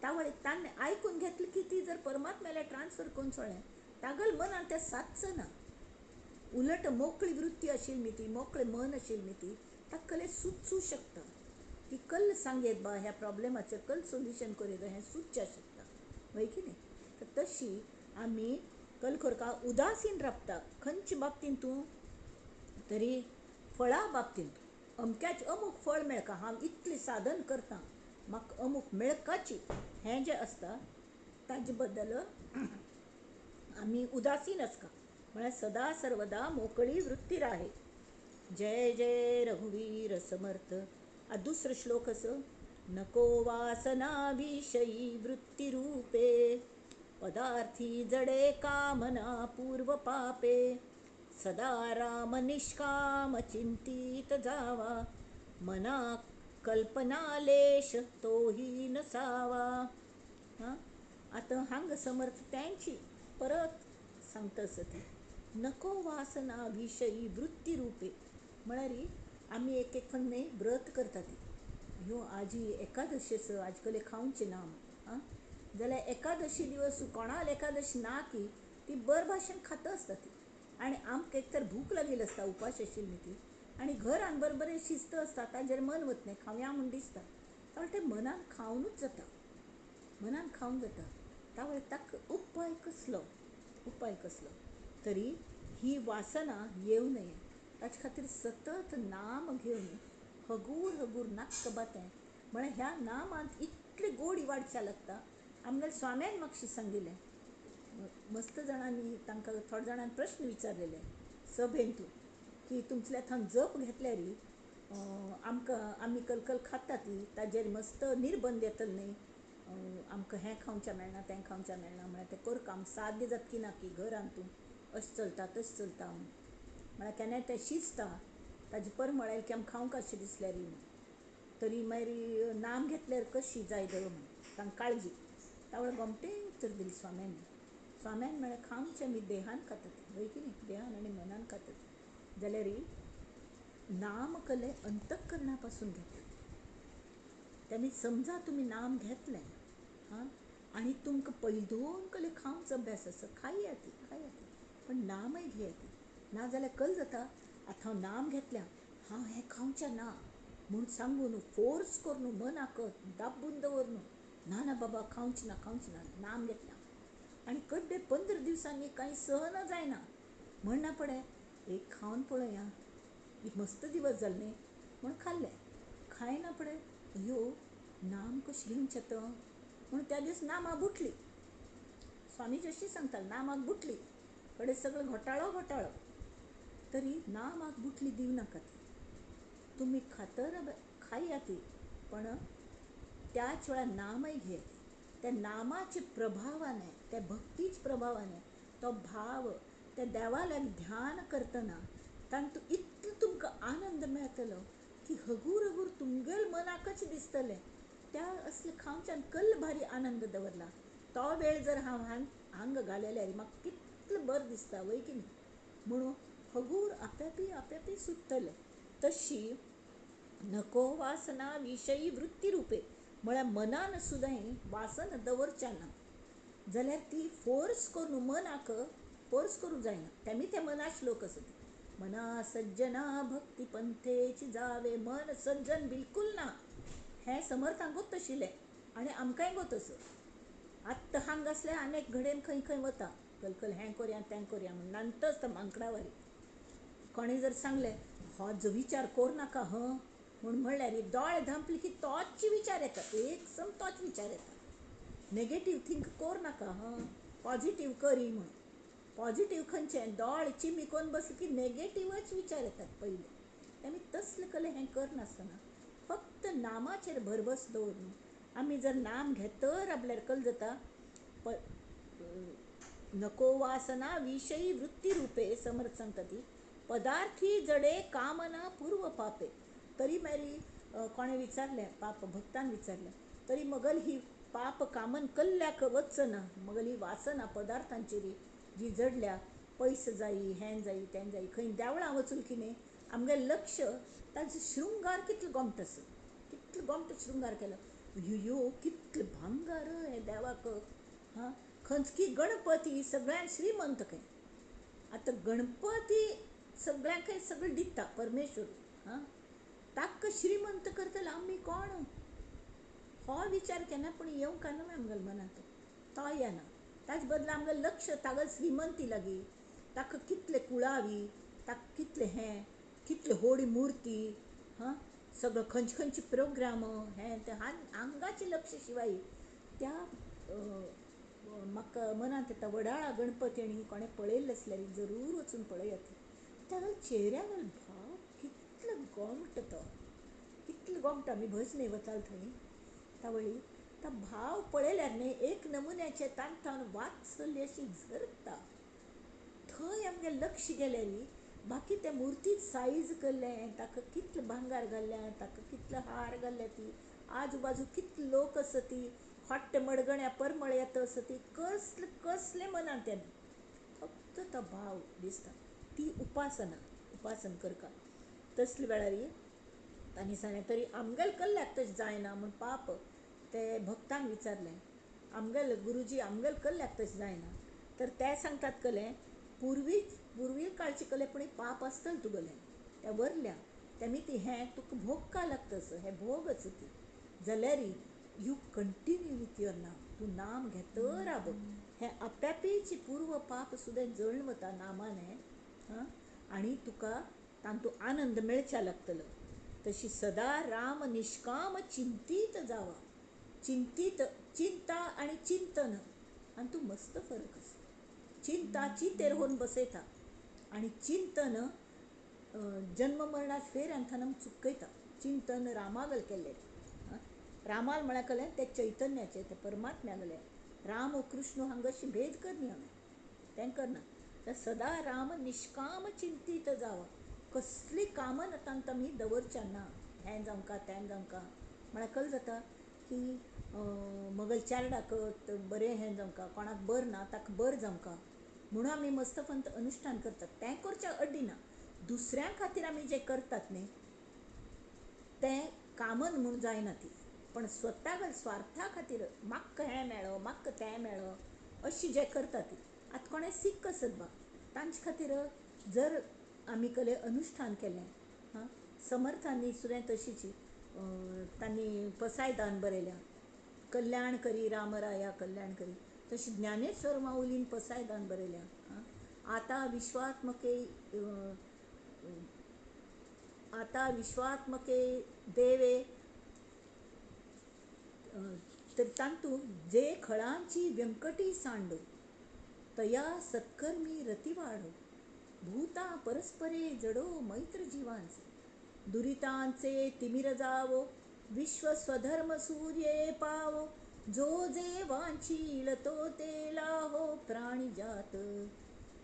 तावळ ताणें आयकून घेतलें की ती जर परमात्म्याला ट्रान्सफर करून सोडलें तागल मनान तें सादच ना. उलट मोकळी वृत्ती आशिल्ली न्ही ती, मोकळें मन आशिल्ली न्ही ती, ताका कले सुचूं शकता की कल सांगेत बा ह्या प्रॉब्लेमाचेर कल सोल्युशन करूं हें सुचच्या शकता, हय की न्ही. तर तशी आमी कल करका उदासीन राबता खंयचे बाबतींत तूं तरी फळा बाबतींत, अमक्याच अमूक फळ मेळका, हांव इतलें साधन करता म्हाका अमूक मेळकाची, हें जें आसता ताजे बद्दल आमी उदासीन आसता. म्हळ्यार सदा सर्वदा मोकळी वृत्ती राहे. जय जय रघुवीर समर्थ. आतां दुसरो श्लोक असो, नको वासना विषयी वृत्तिरूपे, पदार्थी जडे कामना पूर्व पापे, सदा राम निष्काम चिंतित जावा, मना कल्पनालेश तोही नसावा. हां, आतां हांगा समर्थ त्यांची परत सांगता आसा ती नको वासना विषयी वृत्तिरूपे. म्हळ्यार आमी एक एक न्हय व्रत करता ती, ह्यो आजी एकादशी आसा आज कडेन खावचें ना आं, जाल्यार एकादशी दिवस कोणाक एकादशी ना की ती बर भाशेन खाता आसता ती, आनी आमकां एक तर भूक लागिल्ली आसता, उपास आशिल्ली ती, आनी घरान बरोबर शिस्त आसता, ताजेर मन वतलें खावया म्हूण दिसता, तावळ तें मनान खावनूच जाता, मनान खावन जाता. तावळ ताका उपाय कसलो, उपाय कसलो तरी ही वासना येवं नये, ताचे खातीर सतत नाम घेवन हगूर हगूर नाक्क बातें म्हळ्यार ह्या नामांत इतली गोडी वाडच्या लागता. आमगेल्या स्वाम्यान मातशें सांगिल्लें, मस्त जाणांनी तांकां थोड्या जाणांनी प्रश्न विचारलेले सभेंतू की तुमच्या थंय जप घेतल्यार आमकां आमी कलकल खाता ती ताजेर मस्त निर्बंध येतले न्हय, आमकां हें खावचें मेळना तें खावचें मेळना, म्हळ्यार तें करका आमकां साध्य जातकी ना की घरान तूं अशें चलता तशें चलता म्हूण, म्हळ्यार केन्नाय तें शिजता ताजे पर म्हळ्यार की आमकां खावंक अशें दिसल्यार म्हूण, तरी मागीर नाम घेतल्यार कशी जाय गो म्हूण तांकां काळजी. तावळ गोमटें उतर दिलें स्वाम्यांनी. स्वाम्यान म्हळ्यार खावचें आमी देहान खातात वय की न्ही, देहान आनी मनान खातात, जाल्यार नाम कले अंतःकरणा पासून घेतात. तेमी समजा तुमी नाम घेतलें हां आनी तुमकां पयलीं दोन कले खावचो अभ्यास आसा, खाया ती खाया ती, पण नामय घेया ती, ना जाल्यार कल जाता आतां हांव नाम घेतल्या हांव हें खावचें ना म्हूण सांगून फोर्स करून मनाक दाबून दवरून ना ना बाबा खावचें ना खावचें ना नाम घेतल्या, आनी कड्डे 15 दिवसांनी कांय सहन जायना, म्हणना पडे एक खावन पळया एक मस्त दिवस जाले न्ही म्हूण खाल्लें, खायना पडे अयो नाम कशें घेवचें आतां म्हूण त्या दीस नामाक बुटली. स्वामी जशी सांगता नामाक बुटली कडेन सगळो घोटाळो घोटाळो, तरी नामाक बुटली दिवं नाका ती, तुमी खातर खाया ती, पण त्याच वेळार नामय घेयात, त्या नामाचे प्रभावाने, त्या भक्तीच प्रभावाने तो भाव त्या देवा लागीं ध्यान करतना तांतूं इतलो तुमकां आनंद मेळटलो की हगूर हगूर तुमगेल मनाकच दिसतलें त्या असले खावच्यान कल्ल भारी आनंद दवरला. तो वेळ जर हांव हांग घालयल्यार म्हाका कितलें बरें दिसता वय की न्ही, म्हणून हगूर आप्यापी आप्यापी सुट्टलें. तशी नको वासना विषयी वृत्तिरूपे म्हळ्यार मनान सुद्दां वासन दवरचें ना, जाल्यार ती फोर्स करून मनाक फोर्स करूंक जायना. तेमी ते मना श्लोक आसा ती मना सज्जना भक्ती पंथेची जावे, मन सज्जन बिलकूल ना, हें समर्थांकूच तशिल्लें आनी आमकांय गो तसो. आत्तां हांगा आसल्यार आनी एक घडयेन खंय खंय वता कलकल हें करया तें करया म्हूण नानतच तो मांकडावारी. कोणें जर सांगलें हो जो विचार कर नाका हं म्हूण म्हणल्यार दोळे धांपले की तोच विचार येता, एक सम तोच विचार येता. नेगेटीव थिंक कर नाका हं, पॉझिटीव करी म्हूण. पॉझिटीव खंयचें, दोळे चिमी कोन्न बसले की नेगेटिवच विचार येतात पयले. आमी तसले कले हें करनासतना फक्त नामाचेर भरवस दवरून आमी जर नाम घेतर आपल्यार कल जाता. नको वासना विषयी वृत्तिरूपे समर्थ सांगता ती पदार्थी जडे कामना पूर्व पापे. तरी मागीर कोणें विचारलें, पाप भक्तान विचारलें, तरी मगल ही पाप कामन कल्ल्याक वचना, मगल ही वासना पदार्थांचेर जी जडल्या, पयस जायी हें जायी तें जायी, खंय देवळां वचून की न्ही आमगेलें लक्ष ताजो शृंगार कितलो गोमटो आसा, कितलो गोमटो शृंगार केलो, यो कितलो भांगर हे देवाक हां, खंयच की गणपती सगळ्यांक श्रीमंत खंय. आतां गणपती सगळ्यांक सगळें दिता परमेश्वर हां, ताका श्रीमंत करतले आमी कोण, हो विचार केन्ना पूण येवंक ना आमगेल्या मनांत, तो येना. ताजे बदला आमगेलें लक्ष तागेले श्रीमंती लागीं, ताका कितले कुळावी, ताका कितलें हें, कितले व्हड मुर्ती हां, सगळो खंयचे खंयचे प्रोग्राम हें तें हांगाचें लक्ष शिवाय त्या म्हाका मनांत येता वडाळा गणपती आनी कोणें पळयल्लें आसल्यार जरूर वचून पळयात. तागेल्या चेहऱ्या वयलो भाव कितलो गोमटो, तो कितलो गोमटो. आमी भजने वताले थंय तावळी तो भाव पळयल्यार न्ही एक नमुन्याचे तांकां वात्सल्य अशी झरता. थंय आमगे लक्ष गेल्यार बाकी ते मुर्तीत सायज केल्लें, ताका कितले भांगार घाल्ल्या, ताका कितले हार घाल्ल्या, ती आजूबाजू कितले लोक आसा, ती हॉट्ट मडगण्या परमळ येता आसा, ती कसले कसले मनान तेन्ना फक्त तो भाव दिसता. ती उपासना, उपासन करता तसले वेळार तांणी सांगलें तरी आमगेले कल्ल्याक तशें जायना म्हूण पाप ते भक्तान विचारलें, आमगेले गुरुजी आमगेले कल्ल्याक तशें जायना. तर ते सांगतात कलें पुर्वी पुर्वी काळचे कले पूण पाप आसतलें तुगेलें ते वरल्या तेमी ती हें तुका भोग का लागता असो हें भोग आसा ती जाल्यार you continue with your नाम, तूं नाम घेत राब, हें आप्यापीची पूर्व पाप सुद्दां जळून वता नामाने आनी तुका तातूंत आनंद मेळच्या लागतलो. तशी सदा राम निष्काम चिंतीत जावा. चिंतीत, चिंता आनी चिंतन आनी तूं मस्त फरक आसा. चिंता चिंतेर होवन बसयता आनी चिंतन जन्म मरणात फेर अंथान चुकयता. चिंतन रामागल केल्लें, रामाल म्हळ्यार कलें तें चैतन्याचें, तें परमात्म्या गेलें. राम कृष्ण हांगा भेद करनी हांवें तें करना. तर सदा राम निष्काम चिंतीत जावा. कसली कामना तांकां आमी दवरच्या ना, हें जावंका तें जावंका म्हळ्यार कल जाता की मगल चारडाक बरें हें जावंका, कोणाक बर ना ताका बर जावंका म्हणून आमी मस्तपंत अनुष्ठान करतात. तें करचें अड्डी ना. दुसऱ्यां खातीर आमी जें करतात न्ही तें कामन म्हूण जायना ती, पण स्वता स्वार्था खातीर म्हाका हें मेळो म्हाका तें मेळो अशी जें करतात ती. आतां कोणें सीख आसत बा तांचे खातीर जर आमी कले अनुष्ठान केलें, हां समर्थांनी सुद्दां तशीच तांणी पसायदान बरयल्या, कल्याण करी रामराया कल्याण करी. तशी ज्ञानेश्वर माऊलीन पसायदान बरयल्या, आतां विश्वात्मके आतां विश्वात्मके देवे. तर तांतूत जे खळांची व्यंकटी सांडो तया सत्कर्मी रतिवाडो भूता परस्परे जडो मैत्र जीवांचे दुरितांचे तिमिर जावो विश्व स्वधर्म सूर्ये पावो जो जे वांचील तो ते लाहो प्राणी जात.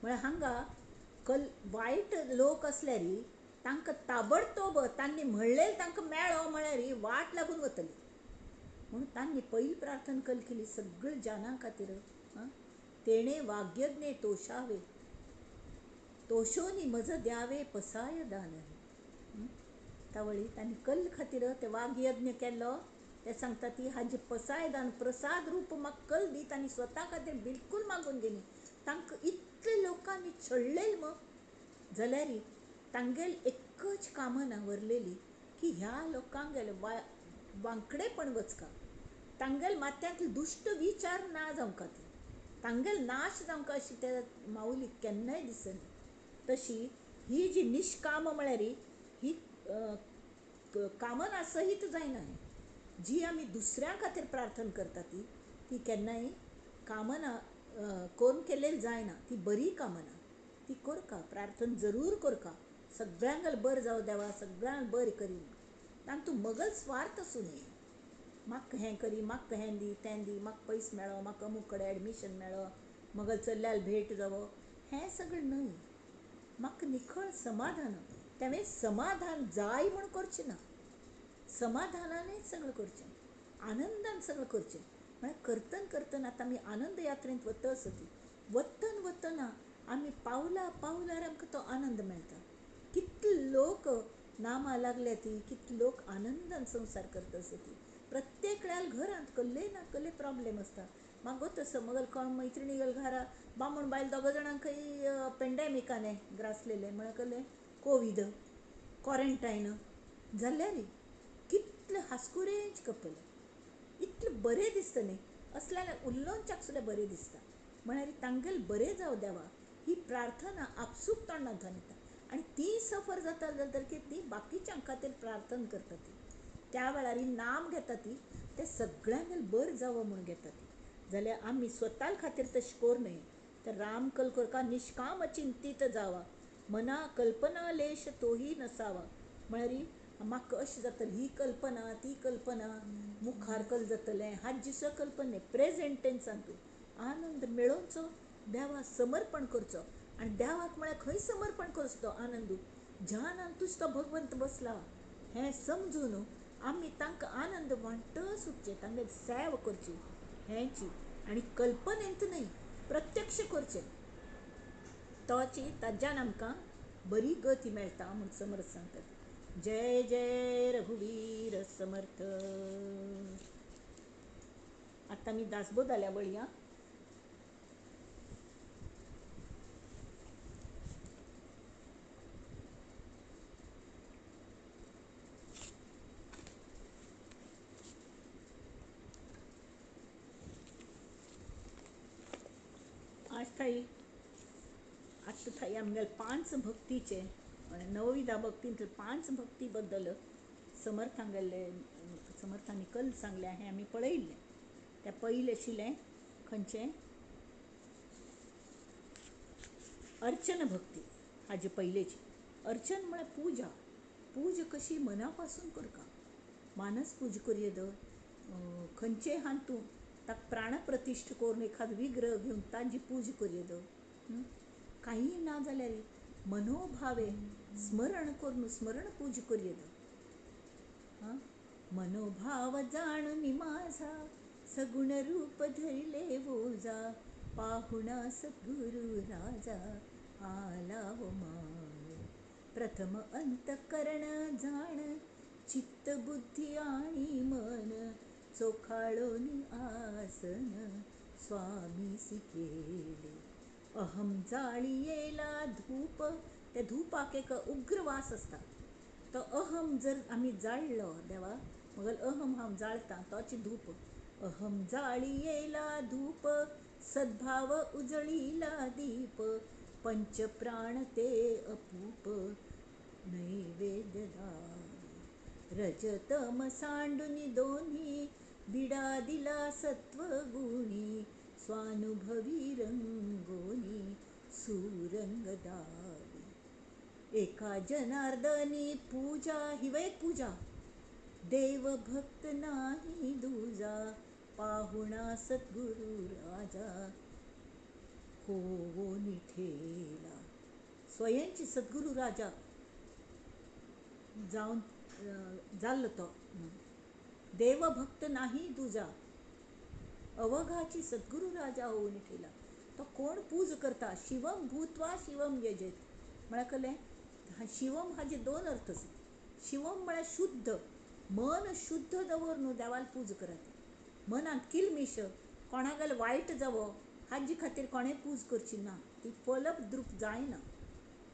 म्हळ्यार हांगा कल वायट लोक आसल्यार तांकां ताबडतोब तांणी म्हणलें तांकां मेळो म्हळ्यार वाट लागून वतली. म्हणून तांणी पयली प्रार्थना कल केली सगळे जानां खातीर. तेणे वाग्यज्ञे तोषावे तोषोनी मज द्यावे पसाय दान. तावळी तांणी कल खातीर ते वाग्यज्ञ केल्लो ते सांगता ती हाजे पसाय दान प्रसाद रूप म्हाका कल दी. तांणी स्वता खातीर बिलकूल मागून घेली. तांकां इतले लोकांनी छळ्ळेल मग जाल्यार तांगेल एकच कामना वरलेली की ह्या लोकांक गेले वांकडेपण वचका, तांगेल माथ्यांतले दुश्ट विचार ना जावंका, ती तांगेल नाश जावंका अशी त्या माऊलीक केन्नाय दिसना. तशी ही जी निष्काम म्हळ्यार ही कामना सहीत जायना. जी आमी दुसऱ्यां खातीर प्रार्थना करता ती ती केन्नाय कामना कोण केलेली जायना. ती बरी कामना ती करका, प्रार्थना जरूर करका, सगळ्यांक बरें जावं देवा, सगळ्यांक बरें करी. तातूंत मगल स्वार्थ आसूं न्हय, म्हाका हें करी म्हाका हें दी तें दी, म्हाका पयस मेळो, म्हाका अमूक कडेन एडमिशन मेळो, मगल चल्याल भेट जावो, हें सगळें न्हय. म्हाका निखळ समाधान, तेवें समाधान जाय म्हूण करचें ना, समाधानानूच सगळें करचें, आनंदान सगळें करचें. म्हळ्यार करतन करतना आतां आमी आनंद यात्रेंत वता आसती, वतन वतना आमी पावला पावलार आमकां तो आनंद मेळटा. कितले लोक नामा लागल्या ती, कितले लोक आनंदान संवसार करता आसा ती. प्रत्येकल्याल घरांत कसले ना कसले प्रॉब्लेम आसता. मागो तसो मगल कोण मैत्रिणी गेल घरा बामण बायल दोग जाणांकय पेंडेमिकाने ग्रासलेले म्हळ्यार कसलें कोवीड क्वॉरंटायन जाल्यार कितलें हांसकुरेंच कपल इतलें बरें दिसता न्ही, असल्या उलोवच्याक सुद्दां बरें दिसता. म्हळ्यार तांगेल बरें जावं देवा ही प्रार्थना आपसूक तोंडांतल्यान येता आनी ती सफर जाता जाल्यार की ती बाकीच्यां खातीर प्रार्थना करता ती त्या वेळार नाम घेता ती ते सगळ्यांक बरें जावं म्हूण घेता ती. जाल्यार आमी स्वता खातीर तशें करूं न्हय. तर राम कल करका निष्काम चिंतीत जावा मना कल्पना लेश तोही नसावा. म्हळ्यार म्हाका अशें जातलें, ही कल्पना ती कल्पना, मुखार कल जातलें, हाजी सुद्दां कल्पना प्रेजेंट टेन्सान तूं आनंद मेळोवचो, देवाक समर्पण करचो. आनी देवाक म्हळ्यार खंय समर्पण करचो तो आनंदू, ज्यानांतूच तो भगवंत बसला हें समजून आमी तांकां आनंद वांटत सुटचें, तांगेली सेवा करची हेंची, आनी कल्पनेंत न्हय प्रत्यक्ष करचें, तोची ताज्यान आमकां बरी गती मेळटा म्हूण समर्थ सांगतात. जय जय रघुवीर समर्थ. आतां आमी दासबोधाल्या वळया. आज थाई आतां थाई आमगेले 5 भक्तीचे नवविधा भक्तींतले 5 भक्ती बद्दल समर्थांगेले समर्थांनी कल सांगलें हें आमी पळयिल्लें. त्या पयलें आशिल्लें खंयचें, अर्चन भक्ती. हाजे पयलेची अर्चन म्हळ्यार पुजा. पूजा कशी मना पासून करका, मानस पूजा करये, खंयचे हान तूं ताका प्राणप्रतिश्ठ करून एखादो विग्रह घेवन ताजी पूजा करये, कांय ना जाल्यार मनोभावे स्मरण करून स्मरण पूजा करये. मनोभाव जाणून माझा सगुण रूप धरिले वोजा, पाहुणा सद्गुरु राजा आला वो my. प्रथम अंतकरण जाण, चित्त बुद्धी आणि मन, चोखाळोनी आसन स्वामी केले. अहम जाळयेला धूप, त्या धुपाक एक उग्र वास आसता, तो अहम जर आमी जाळ्ळो देवा मगल अहम हांव जाळटा तोच धूप. अहम जाळयेला धूप, सद्भाव उजळीला दीप, पंचप्राण ते अपूप नैवेद्य दावे. रजतम सांडुनी दोन्ही, बिडा दिला सत्वगुणी, स्वानुभवी रंगोनी सुरंग दावे. एका जनार्दनी पूजा हिवय पूजा, देवभक्त नाही दुजा, पाहुणा सद्गुरु राजा होवोनी ठेला. स्वयंची सद्गुरु राजा जावन जाल्लो तो देवभक्त नाही दुजा, अवघाची सद्गुरु राजा होवोनी ठेला. तो कोण पूज करता, शिवम भूत्वा शिवम यजेत म्हळ्यार कळ्ळें. शिवम हाजे दोन अर्थ आसा. शिवम म्हळ्यार शुद्ध, मन शुद्ध दवर न्हू देवाक पूज करात. मनांत किलमिश कोणागेल वायट जावो हाजे खातीर कोणें पूज करची ना, ती फलद्रूप जायना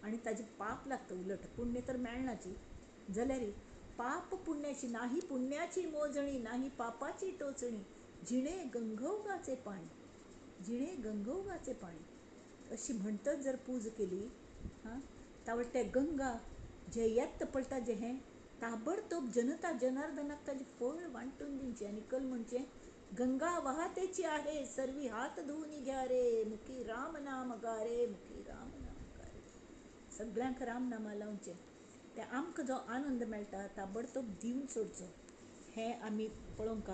आनी ताजें पाप लागता. उलट पुण्य तर मेळनाची, जाल्यार पाप पुण्याची नाही, पुण्याची मोजणी नाही, पापाची टोचणी, जिणे गंगोगाचे पाणी, जिणे गंगोगाचे पाणी अशी म्हणतच जर पूज केली हां, तावळ ते गंगा जे येत पळटा जे हें ताबडतोब जनता जनार्दनाक ताजें फळ वांटून दिवचें. आनी कल म्हणचें गंगा वाहतेची आहे, सर्वी हात धुवून घ्या रे, मुखी राम नाम गारे, मुखी राम नाम गारे. सगळ्यांक राम नामा लावचें, ते आमकां जो आनंद मेळटा ताबडतोब दिवन सोडचो. हें आमी पळोवंक.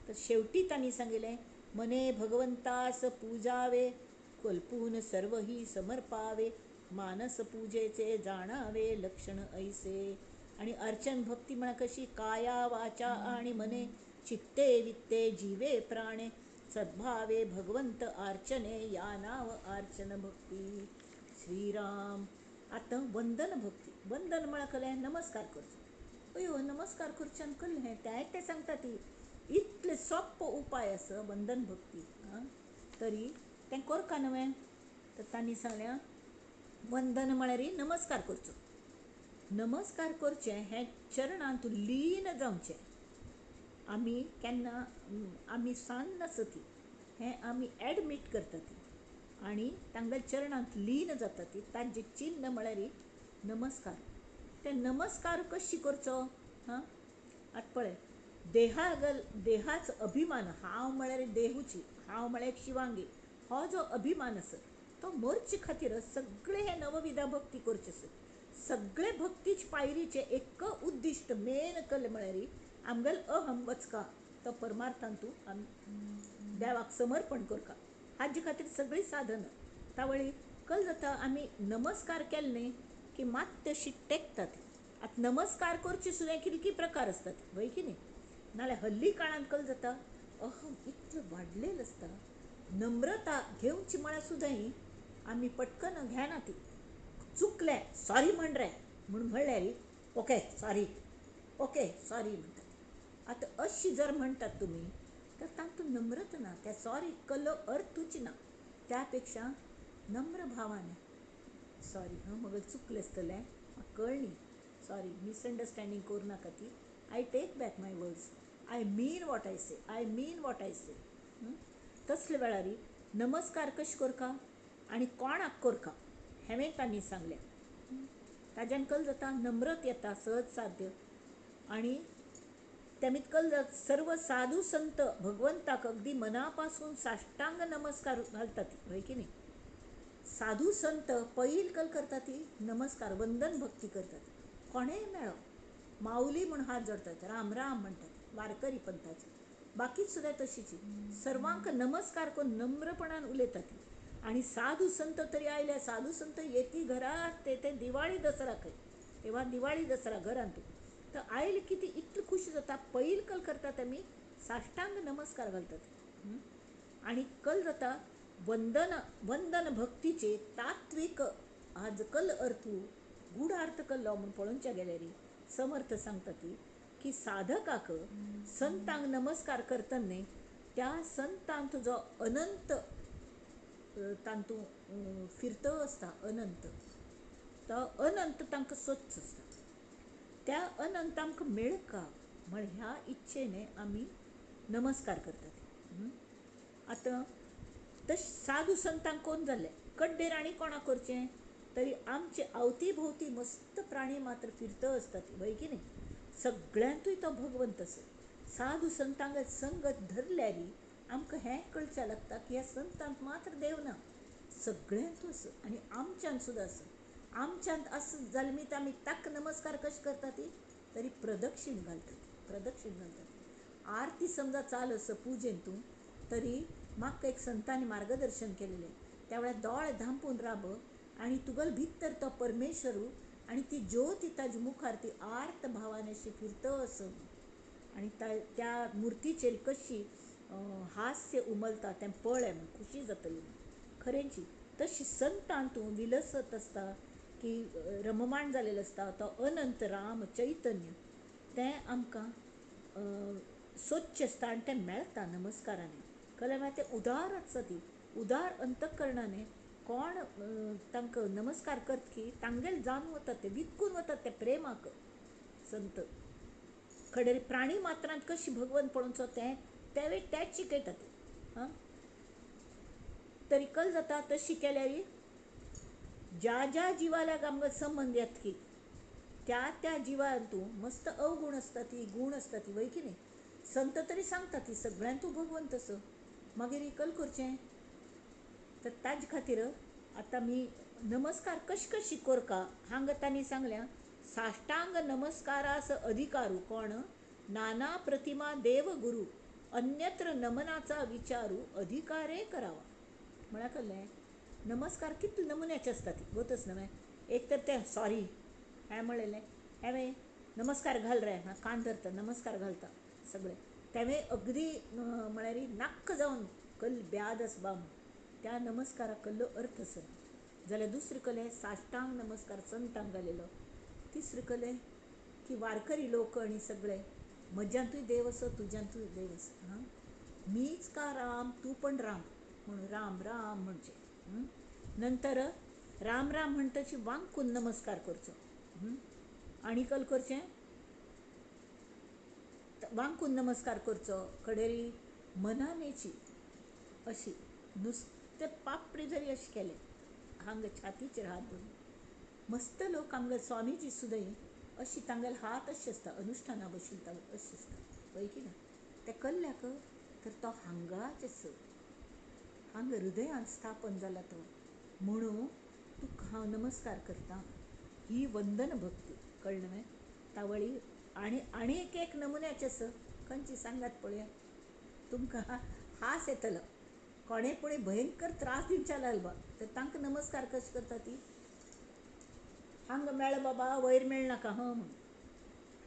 तर शेवटी तांणी सांगिल्लें, मने भगवंतास पूजावे, कल्पून सर्व ही समर्पावे, मानस पूजेचे जाणावे लक्षण ऐसे. आणि अर्चन भक्ती म्हणा कशी, काया वाचा आणि मने, चित्ते वित्ते जीवे प्राणे, सद्भावे भगवंत अर्चने, या नाव अर्चन भक्ती. श्रीराम. आतां वंदन भक्ती. वंदन म्हळ्यार कळ्ळें नमस्कार करचो. अयो नमस्कार करच्यान कळ्ळें तें तें सांगता ती इतले सोंपो उपाय आसा वंदन भक्ती. आं, तरी तें करका न्हय. तर तांणी सांगलें वंदन म्हळ्यार नमस्कार करचो. नमस्कार करचें हें चरणांत लीन जावचें. आमी केन्ना आमी सान नासता ती, हें आमी एडमीट करता ती आनी तांगेल्या चरणांत लीन जाता ती. ताजें चिन्न म्हळ्यार नमस्कार. ते नमस्कार कशी करचो? हां, आतां पळय, देहागल देहाचो अभिमान, हांव म्हळ्यार देहूची, हांव म्हळ्यार शिवांगी, हो जो अभिमान आसा तो मरचे खातीर सगळे हे नवविधा भक्ती करचे आसा. सगळे भक्तीच पायरीचे एक उद्दिश्ट मेन कल म्हळ्यार आमगेल अहम वचका तो परमार्थान तूं देवाक समर्पण करका, हाजे खातीर सगळीं साधनां. तावळी कल जाता आमी नमस्कार केले न्ही की मात तशी टेकतात. आतां नमस्कार करचे सुद्दां कितके प्रकार आसतात वय की न्ही. नाल्यार हल्ली काळान कल जाता अहम इतलें वाडलेलें आसता, नम्रता घेवची म्हळ्यार सुद्दां आमी पटकन घेना ती. चुकलें सॉरी म्हण रे म्हूण म्हणल्यार ओके सॉरी ओके सॉरी म्हणटात. आतां अशी जर म्हणटात तुमी तर तातूंत नम्रता ना, त्या सॉरी कल्लो अर्थूच ना. त्या पेक्षा नम्र भावान सॉरी हां म्हगेलें चुकलें आसतलें, म्हाका कळ्ळें, सॉरी मिसअंडरस्टँडींग करूं नाका ती, I take back my words, I mean what I say, I mean what I say. तसले वेळार नमस्कार कशें करका आनी कोणाक करका हेंवें तांणी सांगलें. ताज्यान कल जाता नम्रत येता सहज साध्य. आनी तेमीत कल जाता सर्व साधू संत भगवंताक अगदी मनापासून साष्टांग नमस्कार घालतात हय की न्ही. साधू संत पयल कल करता ती नमस्कार वंदन भक्ती करतात. कोणेय मेळो माऊली म्हूण हात जोडतात, राम राम म्हणटात, वारकरी पंथाचे बाकी सुद्दां तशीच सर्वांक नमस्कार करून नम्रपणान उलयतात. आनी साधू संत तरी आयले, साधू संत येती घरात ते दिवाळी दसरा खंय, तेव्हा दिवाळी दसरा घरांत तर आयले की ती इतली खुशी जाता. पयल कल करतात आमी साष्टांग नमस्कार घालतात. आनी कल जाता वंदन वंदन भक्तीचे तात्वीक आज कल अर्थू गूढार्थ कल्लो म्हूण पळोवच्या गेल्यार समर्थ सांगता ती की साधकाक संतांक नमस्कार करतना त्या संतांत जो अनंत तांतू फिरतो आसता अनंत, तो अनंत तांकां सोदचो आसता, त्या अनंत आमकां मेळका म्हण ह्या इच्छेने आमी नमस्कार करतात. आतां तशें साधू संतांक कोण जाल्लें कड्डेर आनी कोणाक करचें तरी आमचे आवती भोवती मस्त प्राणी मात्र फिरतो आसतात वय की न्ही. सगळ्यांतूय तो भगवंत आसा. साधू संतांक संगत धरल्यार आमकां हें कळचें लागता की ह्या संतांत मात्र देव ना, सगळ्यांतू आसा आनी आमच्यांत सुद्दां आसा. आमच्यांत आसा जाल्यार मीत आमी ताका नमस्कार कशें करता ती तरी प्रदक्षिण घालतात, प्रदक्षिण घालतात. आरती समजा चाल आसा पुजेन तूं तरी म्हाका एक संतांनी मार्गदर्शन केलेलें, त्या वेळार दोळे धांपून राब आनी तुगेलो भितर तो परमेश्वरू आनी ती ज्योती ताजे मुखार ती आर्त भावान अशी फिरतो आसा आनी त्या मुर्तीचेर कशी हास्य उमलता तें पळय म्हूण खुशी जातली. खरेंची तशी संतान तूं विलसत आसता की रममाण जालेलो आसता तो अनंत राम चैतन्य तें आमकां सोदचें आसता आनी तें मेळटा नमस्कारांनी. कळ्ळें मागीर तें उदार आसता ती उदार अंतकरणाने कोण तांकां नमस्कार करत की तांगेल जावन वतात ते विकून वतात ते प्रेमाक. संत खडेर प्राणी मात्रांत कशी भगवंत पळोवचो तें तेवे तेच शिकयतात. हां तरी कल जाता तशी केल्यार ज्या ज्या जिवाला आमकां संबंद येत की त्या त्या जिवान तूं मस्त अवगूण आसता ती गूण आसता ती वय की न्ही. संत तरी सांगता ती सगळ्यान तूं भगवंत आसा, मागीर कल करचें तर ताजे खातीर आतां आमी नमस्कार कशें कशी करका हांगा तांणी सांगल्या साष्टांग नमस्कारास अधिकारू कोण नाना प्रतिमा देवगुरू अन्यत्र नमनाचा विचारू अधिकारे करावा. म्हळ्यार कळ्ळें नमस्कार कितले नमुन्याचे आसतात गोतच न्हय. एक तर तें सॉरी हांवें म्हणलेलें हांवें नमस्कार घाल रे कान धरता नमस्कार घालता सगळें तेवें अगदी म्हळ्यार नाक्क जावन कल ब्याद आसबा म्हूण त्या नमस्काराक कल्लो अर्थ आसना. जाल्यार दुसरें कले साष्टांग नमस्कार संतांक घालेलो. तिसरें कले की वारकरी लोक आनी सगळे म्हज्यांतूय देव आसा तुज्यांतूय देव आसा, हां मीच का राम तूं पण राम म्हणून राम राम म्हणचें. नंतर राम राम म्हणटची वांकून नमस्कार करचो आनी कल करचें वांकून नमस्कार करचो कडेरी मनानेची अशी नुस्तें पापडी जरी अशें केलें हांगा छातीचेर हात धरून मस्त लोक आमगे स्वामीजी सुद्दां अशी तांगेले हात अशें आसता अनुष्ठाना बशिल्ले अशें आसता पळय की ना ते कल्ल्याक तर तो हांगाच आसा हांगा हृदयांत स्थापन जाला तो म्हणून तुका हांव नमस्कार करता. ही वंदन भक्ती. कळ्ळें न्हय? तावळी आनी आनी एक एक नमुन्याचे आसा. खंयची सांगात पळया. तुमकां हास येतलो. कोणे पुणी भयंकर त्रास दिवच्या लागलो तर तांकां नमस्कार कशें करता ती? हांगा मेळ बाबा, वयर मेळनाका हं म्हूण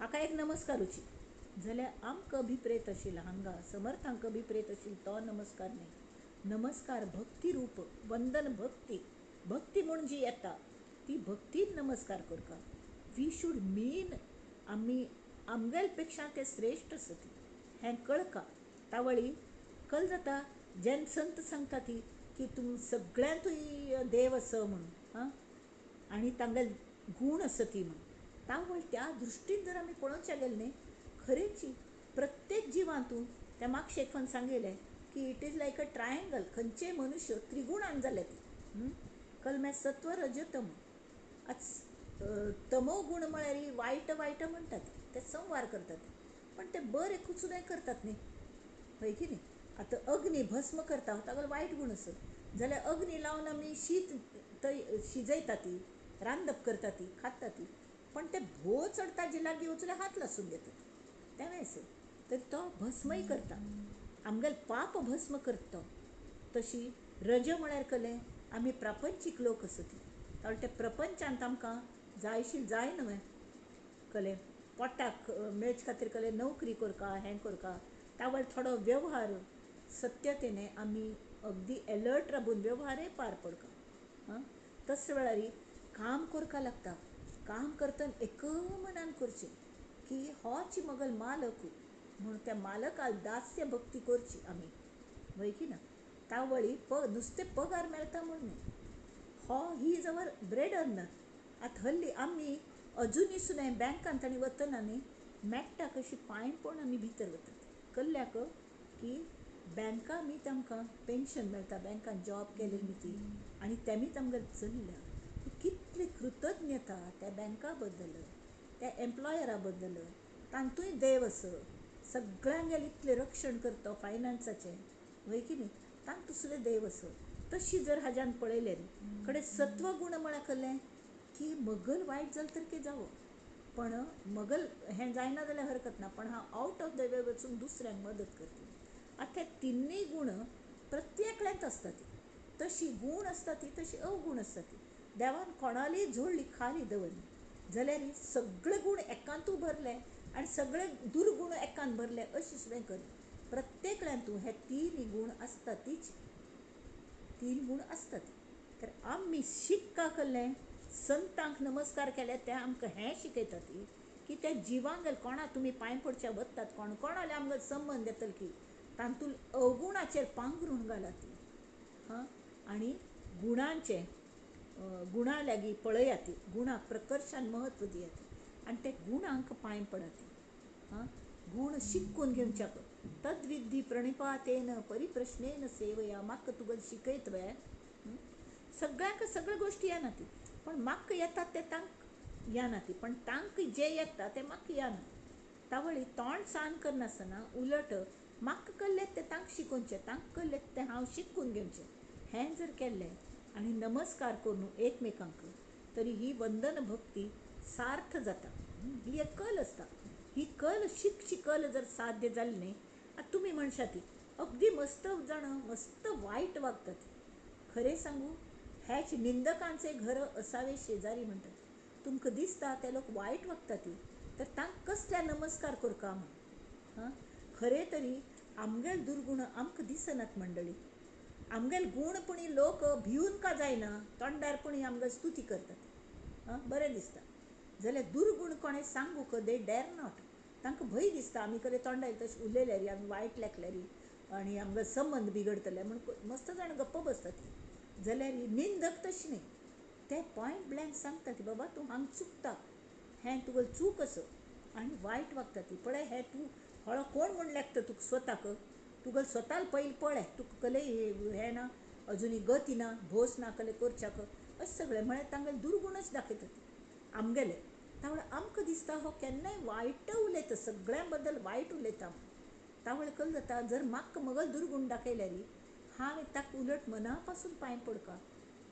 हाका एक नमस्कारुची. जाल्यार आमकां अभिप्रेत आशिल्लो हांगा समर्थांक अभिप्रेत आशिल्लो तो नमस्कार न्हय. नमस्कार भक्ती रूप, वंदन भक्ती, भक्ती म्हूण जी येता ती भक्तीन नमस्कार करता. We should मीन आमी आमगेल पेक्षा ते श्रेश्ठ आसा ती हें कळका. तावळी कल जाता जेन्ना संत सांगता ती की तुम सगळ्यांतूय देव आसा म्हणून आं, आनी तांगेले गूण आसा ती म्हणून. तावळ त्या दृश्टीन जर आमी पळोवच्या गेले न्ही, खरेंची प्रत्येक जिवांतून त्या मागशे एकवन सांगिल्लें की it is like a triangle. खंयचेय मनुष्य त्रिगुणान जाले ती. कलमे सत्व रज तम. आतां तमो गूण म्हळ्यार वायट वायट म्हणटात, ते संवार करतात, पण ते बरे कुचुनय करतात न्ही, हय की न्ही? आतां अग्नी भस्म करता, तागेलो वायट गूण आसा. जाल्यार अग्नी लावन आमी शीत थंय शिजयता ती, रांदप करता ती, खाता ती, पण ते भोव चडता जे लागीं वचून हात लासून घेतात तेंवूय आसा. तर तो भस्मय करता, आमगेले पाप भस्म करता तो. तशी रज म्हळ्यार कलें आमी प्रापंचीक लोक आसा ती. तावळ ते प्रपंचांत आमकां जायशी जाय न्हय कलें पोटाक मेळचे खातीर कलें नोकरी करका, हें करका. तावळ थोडो व्यवहार सत्यतेने आमी अगदी एलर्ट राबून व्यवहारय पार पडका. आं, तस वेळार काम करका लागता. काम करतना एक मनान करचें की होच मगल मालक म्हूण त्या मालकाक दास्य भक्ती करची आमी, वय की ना? तावळी नुस्तें पगार मेळटा म्हूण न्हय, हो he is our bread earner. आतां हल्ली आमी अजुनूय सुद्दां बँकांत आनी वतना न्ही मेळटा कशी पांय पडून आमी भितर वतात. कल्ल्याक की बँका मी तांकां पेन्शन मेळटा, बँकान जॉब केले मी ती, आनी तेमी तांकां चल्ल्या कितली कृतज्ञता त्या बँका बद्दल, त्या एम्प्लॉयरा बद्दल. तांतूय देव आसा, सगळ्यांगेलें इतलें रक्षण करता फायनान्साचें, वय की न्ही? तांतू सुद्दां देव आसा. तशी जर हाज्यान पळयलें न्ही कडेन सत्वगूण म्हळ्यार कळ्ळें की मगल वायट जालें तर कितें जावो, पण मगल हें जायना जाल्यार हरकत ना, पण हांव आवट ऑफ the way वचून दुसऱ्यांक मदत करतलें. आतां हे तिनूय गूण प्रत्येकल्यांत आसता ती. तशी गूण आसता ती, तशी अवगूण आसता ती. देवान कोणालीय जोडली खाली दवरली जाल्यार सगळे गूण एकांतू भरले आनी सगळे दुर्गूण एकांत भरले अशी सुद्दां करी. प्रत्येकल्यांतू हे तीन गूण आसता, तीच तीन गूण आसतात. तर आमी शिक्का कल्लें संतांक नमस्कार केले ते आमकां हें शिकयतात की त्या जिवांगेल कोणा तुमी पांय पडच्या वतात, कोण कोणाले आमगेल संबंद येतले की तांतूल अवगुणाचेर पांगरूण घालात हां, आनी गुणांचें गुणा लागीं पळयात, गुणाक प्रकर्शान म्हत्व दियात आनी ते गुणांक पांय पडात हां. गूण शिकून घेवच्याक तद्विद्धी प्रणिपातेन परिप्रश्नेन सेवया. म्हाका तुका शिकयत वे सगळ्यांक सगळ्यो गोश्टी येना ती, पण म्हाका येतात ते तांक येना ती, पण तांक जे येता ते म्हाका येना. तावळी तोंड सान करनासतना उलट म्हाका कल्लें तें तांक शिकोवचें, तांक कल्लें तें हांव शिकून घेवचें. हें जर केल्लें आनी नमस्कार करून एकमेकांक तरी ही वंदन भक्ती सार्थ जाता. ही एक कल आसता. ही कल शिकची कल जर साध्य जाली न्ही, आतां तुमी म्हणशात ती अगदी मस्त जाण मस्त वायट वागतात. खरें सांगू, हेच निंदकांचे घर असावे शेजारी म्हणटात. तुमकां दिसता ते लोक वायट वागतात ती, तर तांकां कसल्या नमस्कार करका म्हूण हां. खरें तरी आमगेल दुर्गुण आमकां दिसनात मंडळी. आमगेल गूण पुणी लोक भिवन का जायना तोंडार पुणी आमगेल स्तुती करतात हां, बरें दिसता. जाल्यार दुर्गूण कोणें सांगूक they dare not. तांकां भंय दिसता आमी कडेन तोंडार तशें उलयल्यार आमी वायट लेखल्यार आनी आमगे संबंद बिगडतले म्हूण मस्त जाण गप्प बसतात. जाल्यार निंदक तशें न्ही, ते पॉयंट ब्लँक सांगता की बाबा तूं हांगा चुकता, हें तुगेली चूक आसा आनी वायट वागता ती. पळय हें तूं हळो कोण म्हूण लेखता तुका स्वताक, तुगेले स्वताक पयलीं पळय तुका कले हें ना, अजुनूय गती ना, भोस ना कले करच्याक, अशें सगळें म्हळ्यार तांगेले दुर्गुणच दाखयतात आमगेले. तावळ आमकां दिसता हो केन्नाय वायट उलयता, सगळ्यां बद्दल वायट उलयता. तावळ कल जाता जर म्हाका मगल दुर्गूण दाखयल्यार हांवें ताका उलट मना पासून पांय पडका,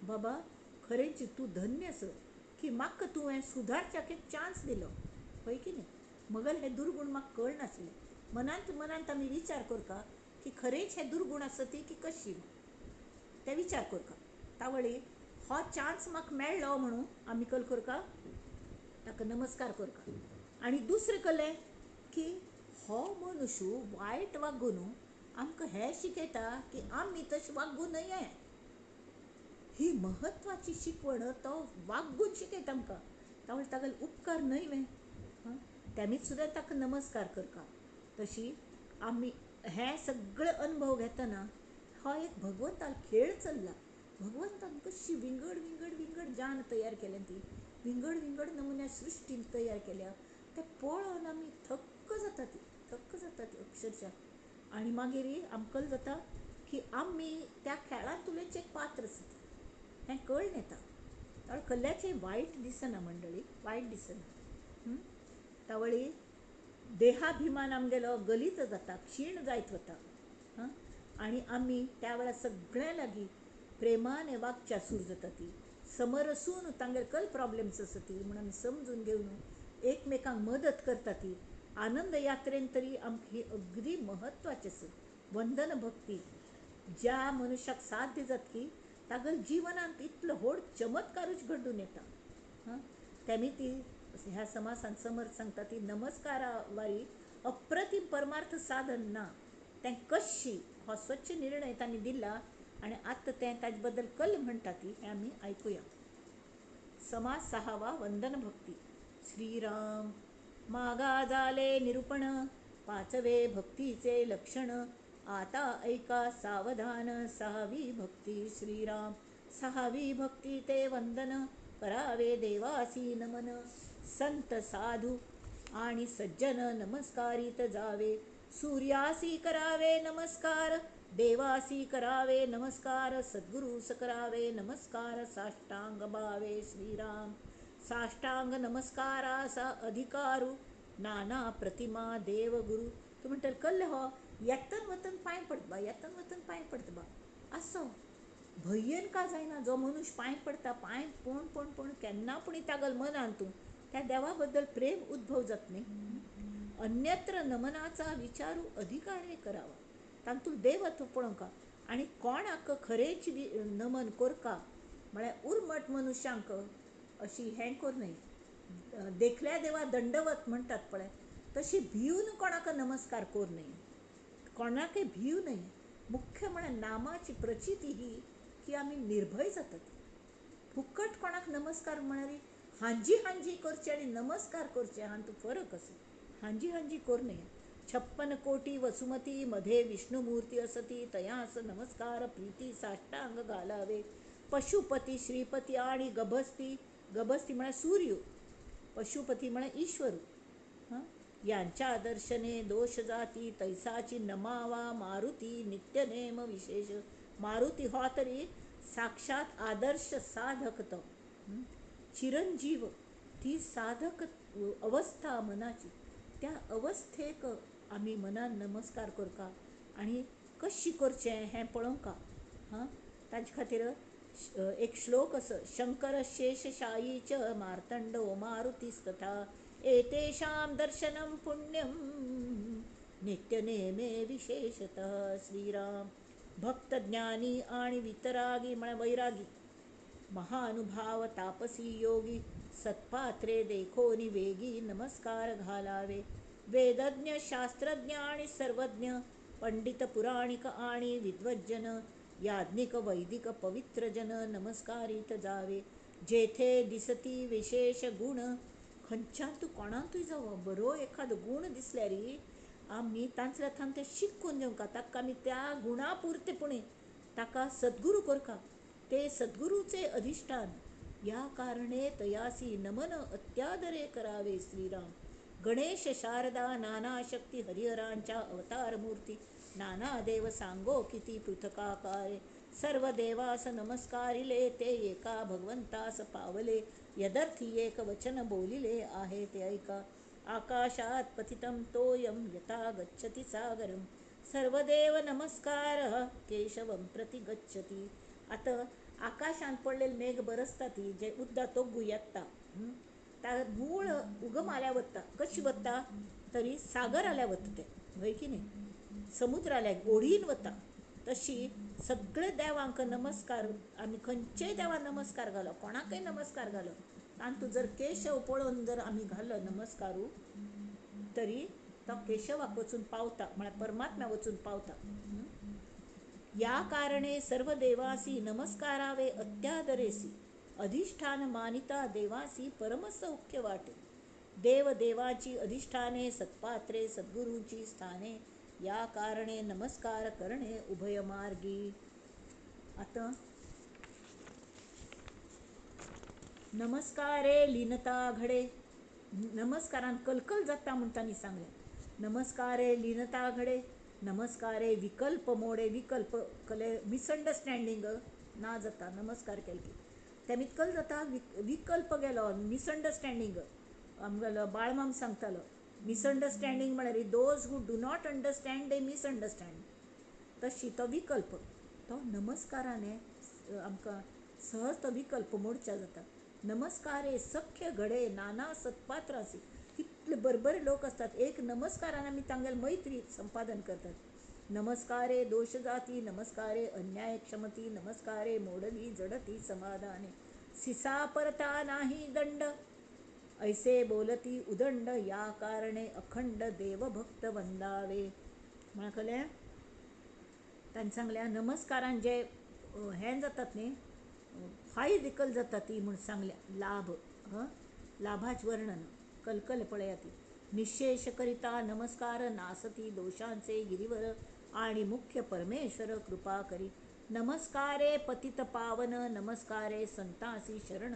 बाबा खरेंच तूं धन्य आसा की म्हाका तुवें सुदारच्याक एक चान्स दिलो, हय की न्ही? मगल हे दुर्गूण म्हाका कळनासले. मनांत मनांत आमी विचार करता की खरेंच हे दुर्गूण आसा ती की कशी ते विचार करता. तावळी हो चान्स म्हाका मेळ्ळो म्हणून आमी कल करता, ताका नमस्कार करता. आनी दुसरें कलें की हो मनुष्य वायट वागून आमकां हें शिकयता की आमी तशें वागूं न्हय. ही म्हत्वाची शिकवण तो वागून शिकयता आमकां. तावळ तागेले उपकार न्हय वे, तेमीच सुद्दां ताका नमस्कार करता. तशी आमी हें सगळें अनुभव घेतना हो एक भगवंताल खेळ चल्ला. भगवंतान कशी विंगड विंगड विंगड जान तयार केल्या, ती विंगड विंगड नमुन्या सृश्टीन तयार केल्या, ते पळोवन आमी थक्क जाता, ती थक्क जाता ती अक्षरशः. आनी मागीर आमकां जाता की आमी त्या खेळांतुलेच एक पात्र आसा, हें कळ्ळें येता. तावळ कल्याचें वायट दिसना मंडळी, वायट दिसना. तावळी देहाभिमान आमगेलो गलीत जाता, क्षीण जायत वता. आनी आमी त्या वेळार सगळ्यां लागीं प्रेमान वागच्या सूर जाता ती, समरसून तांगेर कल प्रॉब्लेम्स आसा ती म्हूण आमी समजून घेवन एकमेकांक मदत करता ती. आनंद यात्रेन तरी आमकां ही अगदी म्हत्वाची आसा वंदन भक्ती. ज्या मनुष्याक साध्य जातकी तागेल्या जिवनांत इतलो व्हड चमत्कारूच घडून येता. तेमी ती ह्या समासान समर्थ सांगता ती नमस्कारा वारी अप्रतिम परमार्थ साधन ना तें कशी हो स्वच्छ निर्णय तांणी दिला आनी आतां तें ताजे बद्दल कल म्हणटा ती हें आमी आयकुया. समास सहावा वंदन भक्ती. श्रीराम. मागा जाले निरूपण पाचवे भक्तीचे लक्षण, आता ऐका सावधान सहावी भक्ती श्रीराम. सहावी भक्ती ते वंदन करावे देवासी नमन, संत साधू आणि सज्जन नमस्कारित जावे. सूर्यासी करावे नमस्कार, देवासी करावे नमस्कार, सद्गुरूस करावे नमस्कार, साष्टांग भावे श्रीराम. साष्टांग नमस्कारासा अधिकारू नाना प्रतिमा देवगुरू. तूं म्हणटले कल्ले हो येतन वतन पांय पडटा बा, येतन वतन पांय पडटा बा, आसो भंयेन का जायना. जो मनुष्य पांय पडटा, पांय पण पण पण केन्ना पूण तागल मनान तूं त्या देवा बद्दल प्रेम उद्भव जात न्ही. अन्यत्र नमनाचा विचारू अधिकारे करावा, तातूंत देवत्व पळोवंका आनी कोणाक खरेंच नमन करका म्हळ्यार उर्मट मनुष्यांक अशी हें कर न्हय. देखल्या देवा दंडवत म्हणटात पळय, तशी भिवन कोणाक नमस्कार कर न्हय, कोणाकय भिव न्हय. मुख्य म्हळ्यार नामाची प्रचिती ही की आमी निर्भय जातात. फुकट कोणाक नमस्कार म्हळ्यार हांजी हांजी करचे आनी नमस्कार करचे हातूंत फरक आसा. हांजी हांजी कर न्हय. 56 कोटी वसुमती मध्ये विष्णुमूर्ती असती, तयास नमस्कार प्रीती साष्टांग घालावे. पशुपती श्रीपती आणि गभस्ती, गभस्ती म्हळ्यार सूर्य, पशुपती म्हळ्यार ईश्वर, यांच्या दर्शने दोष जाती तैसाची नमावा मारुती नित्यनेम विशेष. मारुती हो तरी साक्षात आदर्श साधक तो चिरंजीव, ती साधक अवस्था मनाची, त्या अवस्थेक आमी मनान नमस्कार करका आनी कशी करचें हें पळोवंका. हां, ताजे खातीर एक श्लोक आसा, शंकर शेषशायी च मार्तंडो मारुतीस्तथा एतेषां दर्शनं पुण्यं नित्यनेमे विशेषतः. श्रीराम. भक्त ज्ञानी आणि वितरागी म्हळ्यार वैरागी, महानुभाव तापसी योगी, सत्पात्रे देखोनी वेगी नमस्कार घालावे. वेदज्ञ शास्त्रज्ञ आणि सर्वज्ञ, पंडित पुराणिक आणि विद्वज्जन, याज्ञिक वैदिक पवित्रजन नमस्कारित जावे. जेथे दिसती विशेष गुण, खंयच्यान कोणांतूय जावं बरो एखादो गूण दिसल्यार आमी तांतल्या थावन तें शिकून घेवंका, ताका आमी त्या गुणा पुरते पुणे ताका सद्गुरू करका. ते सद्गुरूचे अधिष्ठान, या कारणे तयासी नमन अत्यादरे करावे. श्रीराम. गणेश शारदा नाना शक्ती हरिहरांच्या अवतार मूर्ती, नाना देव सांगो किती पृथकाकारे, सर्व देवास नमस्कारिले ते एका भगवंतास पावले. यदर्थी एक वचन बोलिले आहे ते ऐका, आकाशात पतितं तोयं यथा गच्छति सागरं, सर्वदेव नमस्कार केशवं प्रति गच्छति. आतां आकाशांत पडलेले मेघ बरसता ती जे उद्दा तोग्गू येता ता मूळ उगम आल्या वता कशी वता तरी सागर आल्या वता ते हय की न्ही समुद्र आल्या ओढीन वता तशी सगळे देवांक नमस्कार आमी खंयचेय देवा नमस्कार घालो कोणाकय नमस्कार घालो तातूंत जर केशव पळोवन जर आमी घालो नमस्कारू तरी तो केशवाक वचून पावता म्हळ्यार परमात्म्या वचून पावता. या कारणे सर्व देवासी नमस्कारावे अत्यादरेसी अधिष्ठान मानिता देवासी परमसौख्य वाटे. देव देवाची अधिष्ठाने सत्पात्रे सद्गुरूंची स्थाने या कारणे नमस्कार करणे उभयमार्गी. आतां नमस्कारे लीनता घडे नमस्कारान कलकल जाता म्हूण तांणी सांगलें. नमस्कारे लीनता घडे नमस्कारे विकल्प मोडे विकल्प कले मिसअंडरस्टँडींग ना जाता नमस्कार केले की तें कल जाता विकल्प गेलो मिसअंडरस्टँडींग. आमगेलो बाळमाम सांगतालो मिसअंडरस्टँडींग म्हळ्यार those who do not understand they misunderstand. तशी तो विकल्प तो नमस्काराने आमकां सहज तो विकल्प मोडच्या जाता. नमस्कारे सख्य घडे नाना सत्पात्रासी कितले बरोबर लोक असतात एक नमस्कारान आमी तांगेले मैत्री संपादन करतात. नमस्कारे दोश जाती नमस्कारे अन्याय क्षमती नमस्कारे मोडली जडती समाधाने सिसा परता नाही दंड ऐसे बोलती उदंड या कारणे अखंड देवभक्त वंदावे. म्हळ्यार कळ्ळें तांणी सांगलें नमस्कारान जे हें जातात न्ही फायद कल जाता ती म्हूण सांगल्या लाभ लाभाच वर्णन कलकल पळया ती. निशेष करिता नमस्कार नासती दोषांचे गिरिवर आणि मुख्य परमेश्वर कृपा करी. नमस्कारे पतित पावन नमस्कारे संतासी शरण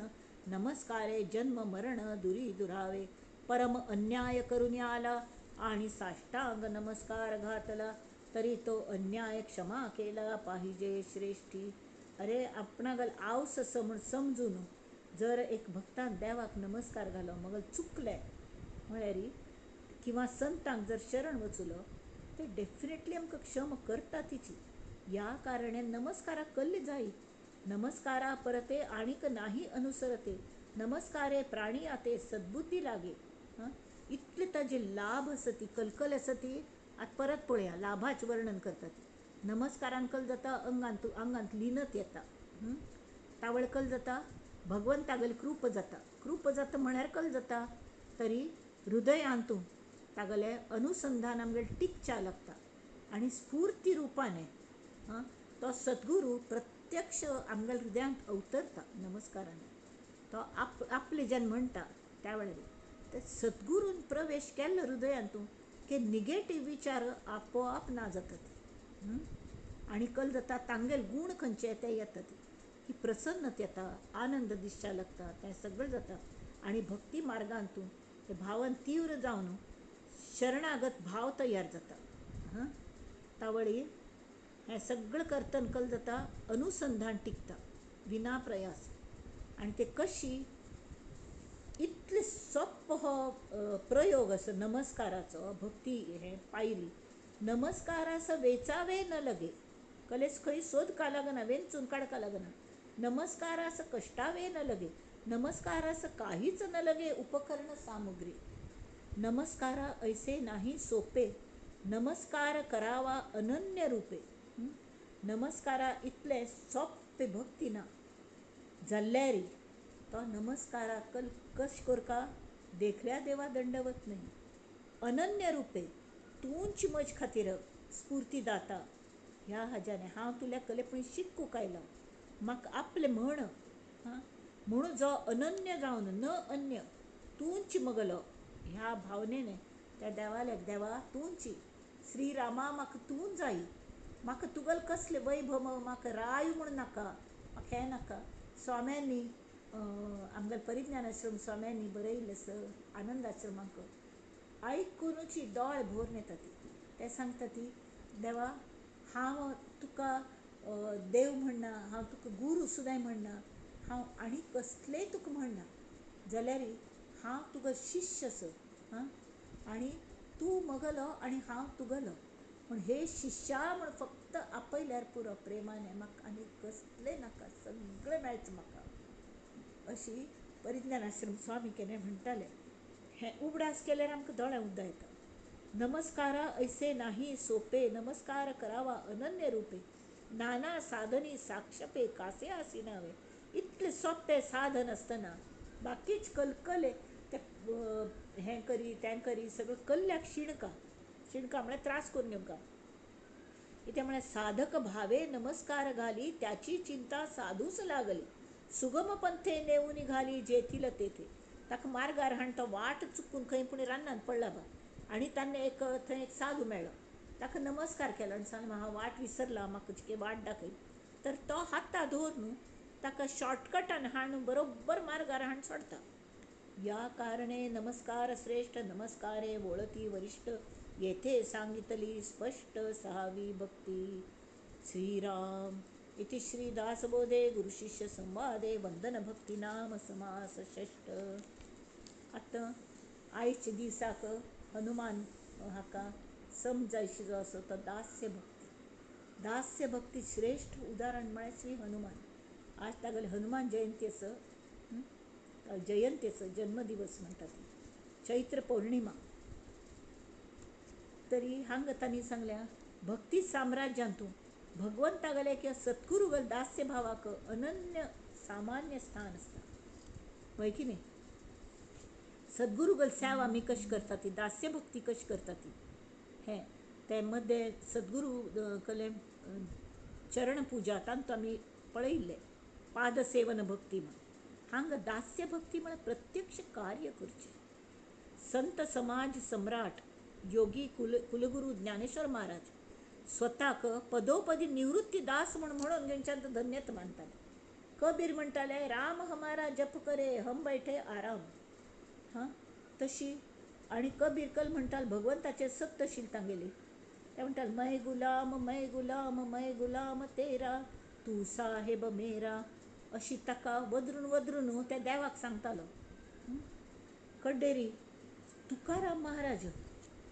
नमस्कारे जन्म मरण दुरी दुरावे. परम अन्याय करून आला आणि साष्टांग नमस्कार घातला तरी तो अन्याय क्षमा केला पाहिजे श्रेष्ठी. अरे आपणागल आवस असं म्हण समजून जर एक भक्तान देवाक नमस्कार घालो मग चुकले म्हळ्यार किंवा संतांक जर शरण वचुलो ते डेफिनेटली आमकां क्षमा करता तिची. ह्या कारणे नमस्काराक कल्ले जाय. नमस्कारा परते आणीक नाही अनुसरते नमस्कारे प्राणी आते सद्बुद्धी लागे. इतले ताजे लाभ आसा ती कलकल आसा ती आतां परत पळया लाभाच वर्णन करता ती. नमस्कारान कल जाता अंगांत आंगांत लिनत येता तावळ कल जाता भगवंतागेली कृप जाता. कृप जाता म्हळ्यार कल जाता तरी हृदयांतू तागेलें अनुसंधान आमगेलें टिकच्या लागता आनी स्फूर्ती रुपाने तो सद्गुरू प्रत्यक्ष आमगेल्या हृदयांत अवतरता नमस्कारान. तो आपले जेन्ना म्हणटा त्या वेळार ते सद्गुरून प्रवेश केल्लो हृदयांतू की निगेटीव विचार आपोआप ना जातात आनी कल जाता तांगेले गूण खंयचे ते येतात की प्रसन्नत येता आनंद दिसच्या लागता तें सगळें जाता. आनी भक्ती मार्गांतून ते भावन तीव्र जावन शरणागत भाव तयार जाता. तावळी हें सगळें करतन कल जाता अनुसंधान टिकता विना प्रयास. आनी ते कशी इतले सोप्पो हो प्रयोग आसा नमस्काराचो भक्ती हें पायरी. नमस्कारास वेचावे न लगे कलेस खंय सोद का लागना वेंचून काडका लागना. नमस्कारास कष्टावे न लगे नमस्कारास काहीच न लगे उपकरण सामुग्री. नमस्कारा ऐसे नाही सोपे नमस्कार करावा अनन्य रूपे. नमस्कारा इतले सोपे भक्ती ना जाल्यारी तो नमस्कारा कल कश करका देखल्या देवा दंडवत नाही. अनन्य रूपे तूंच म्हज खातीर स्फूर्ती दाता ह्या हाज्याने हांव तुल्या कलेपणी शिकूंक आयलां म्हाका आपलें म्हण म्हणून जो अनन्य जावन न अन्य तूंच मगलो ह्या भावनेने त्या देवाल्या देवा तूंची श्रीरामा म्हाका तूं जाय म्हाका तुगल कसलें वैभव म्हाका राय म्हूण नाका म्हाका हें नाका. स्वाम्यांनी आमगेल्या परिज्ञानाश्रम स्वाम्यांनी बरयल्लें आसा आनंदाश्रमाक आयकुनूच दोळे भरून येता ती. ते सांगता ती देवा हांव तुका देव म्हणना हांव तुका गुरू सुद्दां म्हणना हांव आनी कसलेंय तुका म्हणना जाल्यार हांव तुका शिश्य आसा आनी तूं मगलो आनी हांव तुगलो पूण हे शिश्या म्हण फक्त फक्त आपयल्यार पुरो प्रेमाने, म्हाका आनी कसलें नाका, सगळें मेळचें म्हाका, अशी परिज्ञानाश्रम स्वामी केन्ना म्हणटाले. हें उगडास केल्यार आमकां दोळ्यां उदक येता. नमस्कारा ऐसे नाही सोपे, नमस्कार करावा अनन्य रुपे, नाना साधनी साक्षपे कासे आसिनावे. इतलें सोंपें साधन आसतना बाकीच कलकले ते हें करी तें करी सगळें कल्ल्याक शिणका शिणका म्हळ्यार त्रास करून घेवंका. कितें म्हळ्यार साधक भावे नमस्कार घाली, त्याची चिंता साधूच लागली, सुगम पंथे नेऊन घाली जेथील तेथे. ताका मार्गार हाण तो वाट चुकून खंय पूण रानांत पडला बा, आनी ताणें एक थंय एक साधू मेळ्ळो, ताका नमस्कार केलो आनी सांगलें हांव वाट विसरला, म्हाका कितें वाट दाखय. तर तो हाता दवरून ताका शॉर्टकटान हाडून बरोबर मार्गार हाडून सोडता. या कारणे नमस्कार श्रेष्ठ, नमस्कारे वळती वरिष्ठ, येथे सांगितली स्पष्ट सहावी भक्ती. श्रीराम. इति श्री दासबोधे गुरुशिष्य संवादे वंदन भक्ती नाम समास षष्ठ. आतां आयच्या दिसाक हनुमान हाका समजायशी जो आसा तो दास्य भक्ती. दास्य भक्ती श्रेष्ठ उदाहरण म्हळ्यार श्री हनुमान. आज तागेली हनुमान जयंती आसा, जयंतीचो जन्मदिवस म्हणटा ती चैत्र पौर्णिमा. तरी हांगा तांणी सांगल्या भक्ती साम्राज्यांतू भगवंतागले किंवा सद्गुरुगल दास्य भावाक अनन्य सामान्य स्थान आसता, हय की न्ही? सद्गुरुगल सेवा आमी कशी करता ती, दास्य भक्ती कशी करता ती, हें ते मदें सद्गुरू कले चरण पुजा तांतू आमी पळयिल्लें पादसेवन भक्ती म्हण. हांगा दास्य भक्ती म्हळ्यार प्रत्यक्ष कार्य करचें. संत समाज सम्राट योगी कुलगुरू ज्ञानेश्वर महाराज स्वताक पदोपदी निवृत्ती दास म्हूण म्हणून घेवच्यान धन्यत मानताले. कबीर म्हणटाले राम हमारा जप करे हम बैठे आराम. हां तशी. आनी कबीर कल म्हणटाले भगवंताचेर सक्त आशिल्ली तांगेली. ते म्हणटाले मै गुलाम मै गुलाम मै गुलाम तेरा तूं साहेब मेरा, अशी ताका वदरून वदरून त्या देवाक सांगतालो. कड्डेरी तुकाराम महाराज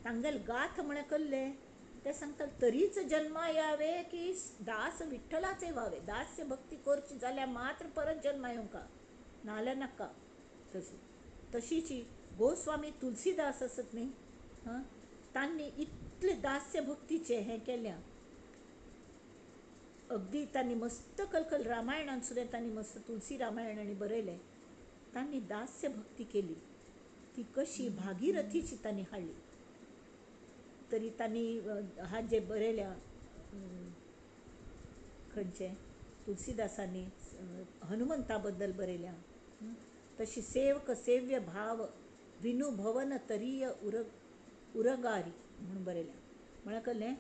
तांगेले गाथ म्हळ्यार कल्ले ते सांगतात तरीच जन्मा यावे की दास विठ्ठलाचे व्हावे. दास्य भक्ती करची जाल्यार मात्र परत जन्मा येवंका, नाल्यार नाका. तशी तशीची गोस्वामी तुलसीदास आसत न्ही, हां, तांणी इतले दास्य भक्तीचें हें केल्या. अगदी तांणी मस्त कलकल रामायणान सुद्दां तांणी मस्त तुलसी रामायण आनी बरयलें. तांणी दास्य भक्ती केली ती कशी भागीरथीची तांणी हाडली. तरी तांणी हा जे बरयल्या खंयचे तुलसीदासांनी हनुमंता बद्दल बरयल्या. तशी सेवक सेव्य भाव विनु भवन तरीय उरगारी म्हणून बरयल्या. म्हळ्यार कळ्ळें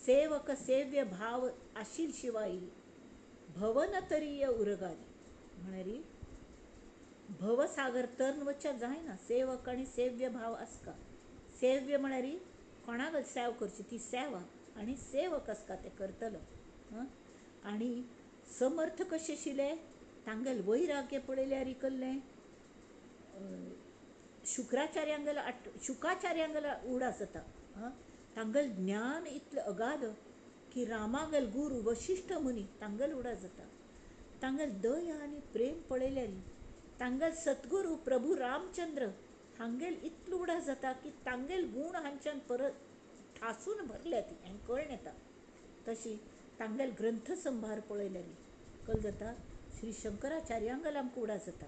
सेवक सेव्य भाव आशिल शिवाय भवन तरीय उरगारी म्हळ्यार भवसागर तरण वचच्या जायना. सेवक आनी सेव्य भाव आसका. सेव्य म्हळ्यार कोणाक सेव करची ती सेवा आनी सेवक आसका ते करतलो. आनी समर्थ कशे आशिल्ले तांगेले वैराग्य पळयल्यार कल्लें शुक्राचार्यांगेलो शुकाचार्यांगेलो उगडास जाता. तांगेलें ज्ञान इतलें अगाध की रामागेल गुरू वशिष्ठ मुनी तांगेलो उगडास जाता. तांगेले दया आनी प्रेम पळयल्यार तांगेले सद्गुरू प्रभू रामचंद्र हांगेल इतलो उगडास जाता की तांगेल गूण हांच्यान परत ठासून भरल्या ती हें कळ्ळें येता. तशी तांगेल ग्रंथसंभार पळयल्यार कल जाता श्री शंकराचार्यांगेल आमकां उगडास जाता.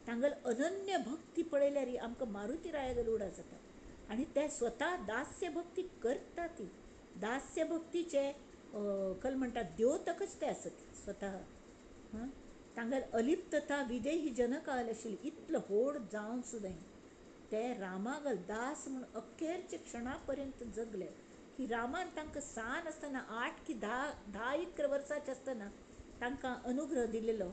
तांगेल अनन्य भक्ती पळयल्यार आमकां मारुती रायागेल उगडास जाता. आनी ते स्वता दास्य भक्ती करता ती दास्य भक्तीचे कल म्हणटा द्योतकच ते आसत स्वता. तांगेल अलिप्तता विदेही जनकाल आशिल्ली इतलो व्हड जावन सुद्दां ते रामागल दास म्हूण अखेरच्या क्षणा पर्यंत जगले की रामान तांकां सान आसतना 8 की 10 11 वर्सांचे आसतना तांकां अनुग्रह दिलेलो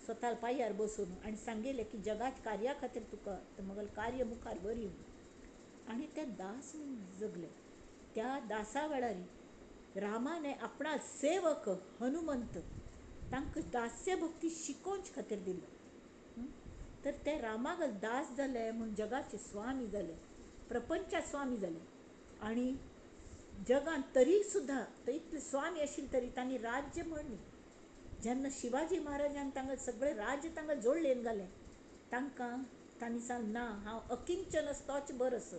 स्वता पांयार बसून आनी सांगिल्लें की जगाच्या कार्या खातीर तुका म्हगेलें कार्य मुखार व्हर. आनी ते दास म्हूण जगले. त्या दासा वेळार रामाने आपणा सेवक हनुमंत तांकां दास्य भक्ती शिकोवचे खातीर दिलो. तर ते रामागल दास जाले म्हूण जगाचे स्वामी जाले, प्रपंचा स्वामी जाले. आनी जगांत तरी सुद्दां इतले स्वामी आशिल्ले तरी तांणी राज्य म्हणलें. जेन्ना शिवाजी महाराजान तांकां सगळें राज्य तांकां जोडलेन घालें, तांकां तांणी सांगलें ना, हांव अकिंचन आसा तोच बरो आसा,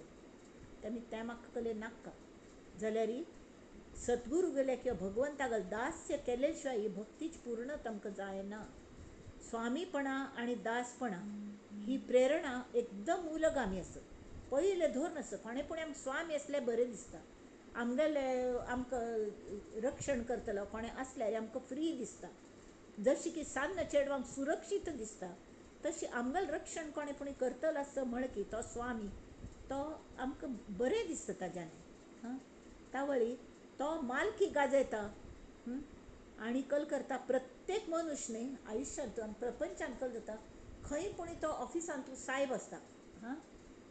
तेमी तें म्हाका कले नाका. जाल्यार सद्गुरू गेले किंवा भगवंता दास्य केले शिवाय ही भक्तीच पूर्ण आमकां जायना. स्वामीपणा आनी दासपणा ही प्रेरणा एकदम मूलगामी आसा, पयलें धोरण आसा. कोणें पूण आमकां स्वामी आसल्यार बरें दिसता, आमगेले आमकां रक्षण करतलो कोणें आसल्यार आमकां फ्री दिसता. जशी की सान्न चेडवांक सुरक्षीत दिसता तशी आमगेलें रक्षण कोणें पूण करतलो आसता म्हण की तो स्वामी तो आमकां बरें दिसता ताज्यान. हां, तावळी तो मालकी गाजयता आनी कल करता. प्रत्येक मनुष्य न्ही आयुश्यांत प्रपंचान कल जाता, खंय पूण तो ऑफिसांत सायब आसता. हां,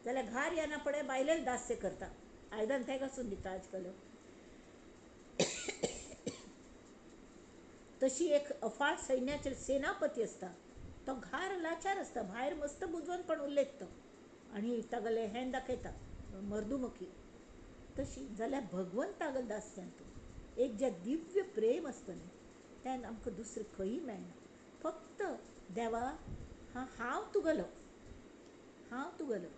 जाल्यार घार येना पडे बायलेक दास्य करता, आयदन तें घासून दिता आजकाल. तशी एक अफाट सैन्याचेर सेनापती आसता, तो घार लाचार आसता, भायर मस्त बुदवंतपण उलयता तो आनी तागेलें हें दाखयता मर्दुमुखी. तशी जाल्यार भगवंतागेले दास्यांत एक जें दिव्य प्रेम आसता न्ही तें आमकां दुसरें खंयी मेळना. फक्त देवा हां, हांव तुगेलो, हांव तुगेलो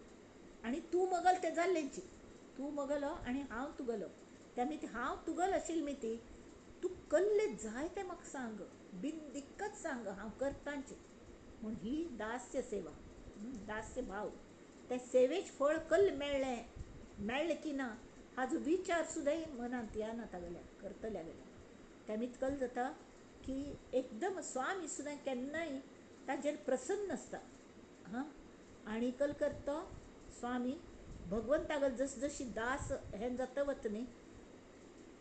आनी तूं मगल तें जाल्लेंची, तूं मगलो आनी हांव तुगेलो. त्या ती हांव तुगेलो आशिल्ली मी ती तूं कल्ले जाय तें म्हाका सांग, बिनदिक्कत सांग, हांव करतांचे. म्हूण ही दास्य सेवा, दास्य भाव, ते सेवेच फळ कल्ल मेळ्ळें मेळ्ळें की ना हाजो विचार सुद्दां मनांत येना तागेल्या करतल्या गेल्या. तेमीत कल जाता की एकदम स्वामी सुद्दां केन्नाय ताजेर प्रसन्न आसता. हां, आनी कल करता स्वामी भगवंतागेल जस जशी दास हें जाता वता न्ही,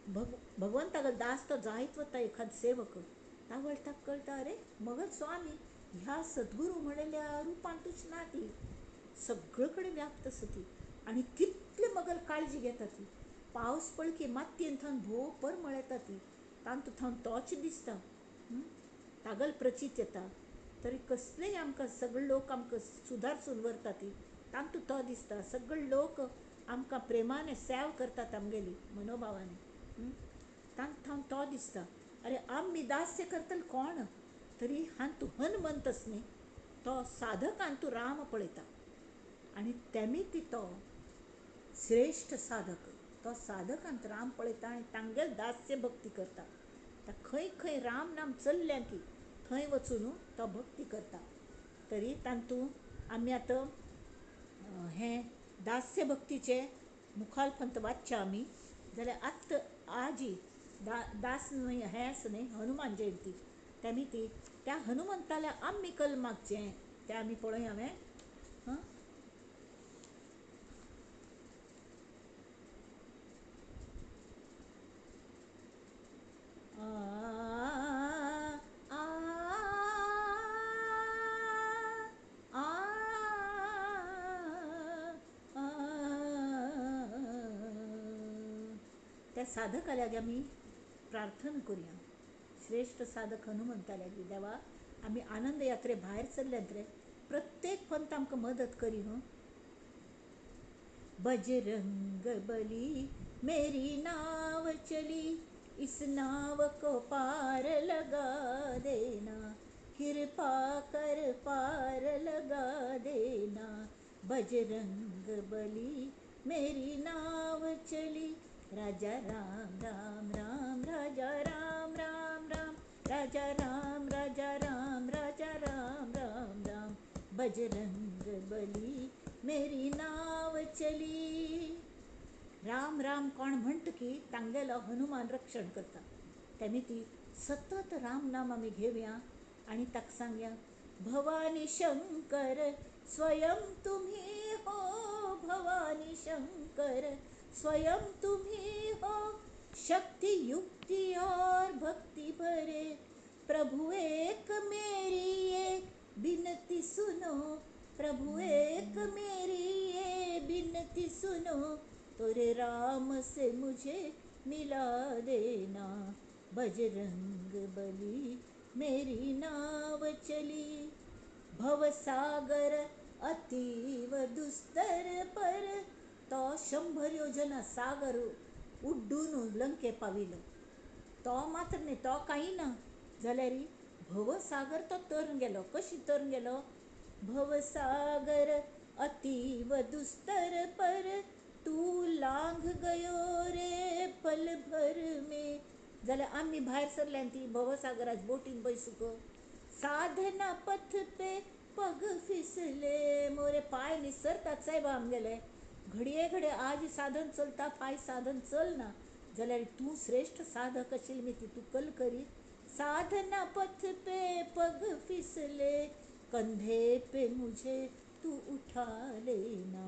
भगवंतागेल दास तो जायत वता एखाद सेवक, तावळ ताका कळटा अरे मगल स्वामी ह्या सद्गुरू म्हणलेल्या रुपांतूच ना, ती सगळे कडेन व्याप्त आसा ती. आनी कितले मगल काळजी घेता ती, पावस पळकी मातयेन थंय भोव परमळ येता ती, तांतू थंय तोच दिसता, तागल प्रचीत येता. तरी कसलेय आमकां सगळे लोक आमकां सुदारसून व्हरता ती, तांतू तो दिसता. सगळे लोक आमकां प्रेमाने सेव करतात आमगेली मनोभावाने, तांतू थंय तो दिसता. अरे आमी दास्य करतले कोण, तरी हांतू हनुमंत आस न्ही तो साधकान तूं राम पळयता आनी तेमी ती तो श्रेश्ठ साधक, तो साधकांत राम पळयता आनी तांगेल दास्य भक्ती करता. खंय खंय राम नाम चल्ल्या की थंय वचून तो भक्ती करता. तरी तातूंत आमी आतां हें दास्य भक्तीचें मुखाल पंत वाचचें आमी जाल्यार आत्त आजी दास न्हय हें आसा न्हय हनुमान जयंती, तेमी ती त्या हनुमंताल्या आमी कल मागचें तें आमी पळोवया हांवें. हां, त्या साधकाल्या आमी प्रार्थना करुया. श्रेश्ठ साधक हनुमंताल्या देवा आमी आनंद यात्रे भायर सरल्यात रे, प्रत्येक पंथ आमकां मदत करी. हूं, बजरंग बली मेरी नाव चली, इस नाव को पार लगा देना, कृपा कर पार लगा देना, बजरंग बली मेरी नाव चली. राजा राम राम राम राजा राम राम राम राजा राम राजा राम राजा राम राम राम, बजरंग बली मेरी नाव चली. राम राम कोण म्हणटा की तांगेलो हनुमान रक्षण करता. तेमी ती सतत राम नाम आमी घेवया आनी ताका सांगया, भवानी शंकर स्वयं तुम्ही हो, भवानी शंकर स्वयं तुम्ही हो, शक्ति युक्ति और भक्ति भरे, प्रभु एक मेरी ये बिनती सुनो, प्रभु एक मेरी ये बिनती सुनो, तोरे राम से मुझे मिला देना, बजरंग बली मेरी नाव चली. भवसागर अतीव दुस्तर पर, तो 100 योजना सागर उड्डून लंके पाविलो. तो मात्र न्ही, तो कांय ना जाल्यार भवसागर तो तरून गेलो. कशी तरून गेलो? भवसागर अतीव दुस्तर पर तूं लांघ गयो रे पल भर में. जाल्यार आमी भायर सरल्यान ती भवसागराच्या बोटीन बैसूक. साधना पथ पे पग फिसले मोरे, पांय निसरतात सायबा आमगेले. घडये घडये आज साधन चलता, फाय साधन चलना, जाल्यार तूं श्रेश्ठ साधक आशिल्ली मी ती तूं कल करी. साधना पथ पे पग फिसले कंधे पे मुझे तू उठा लेना,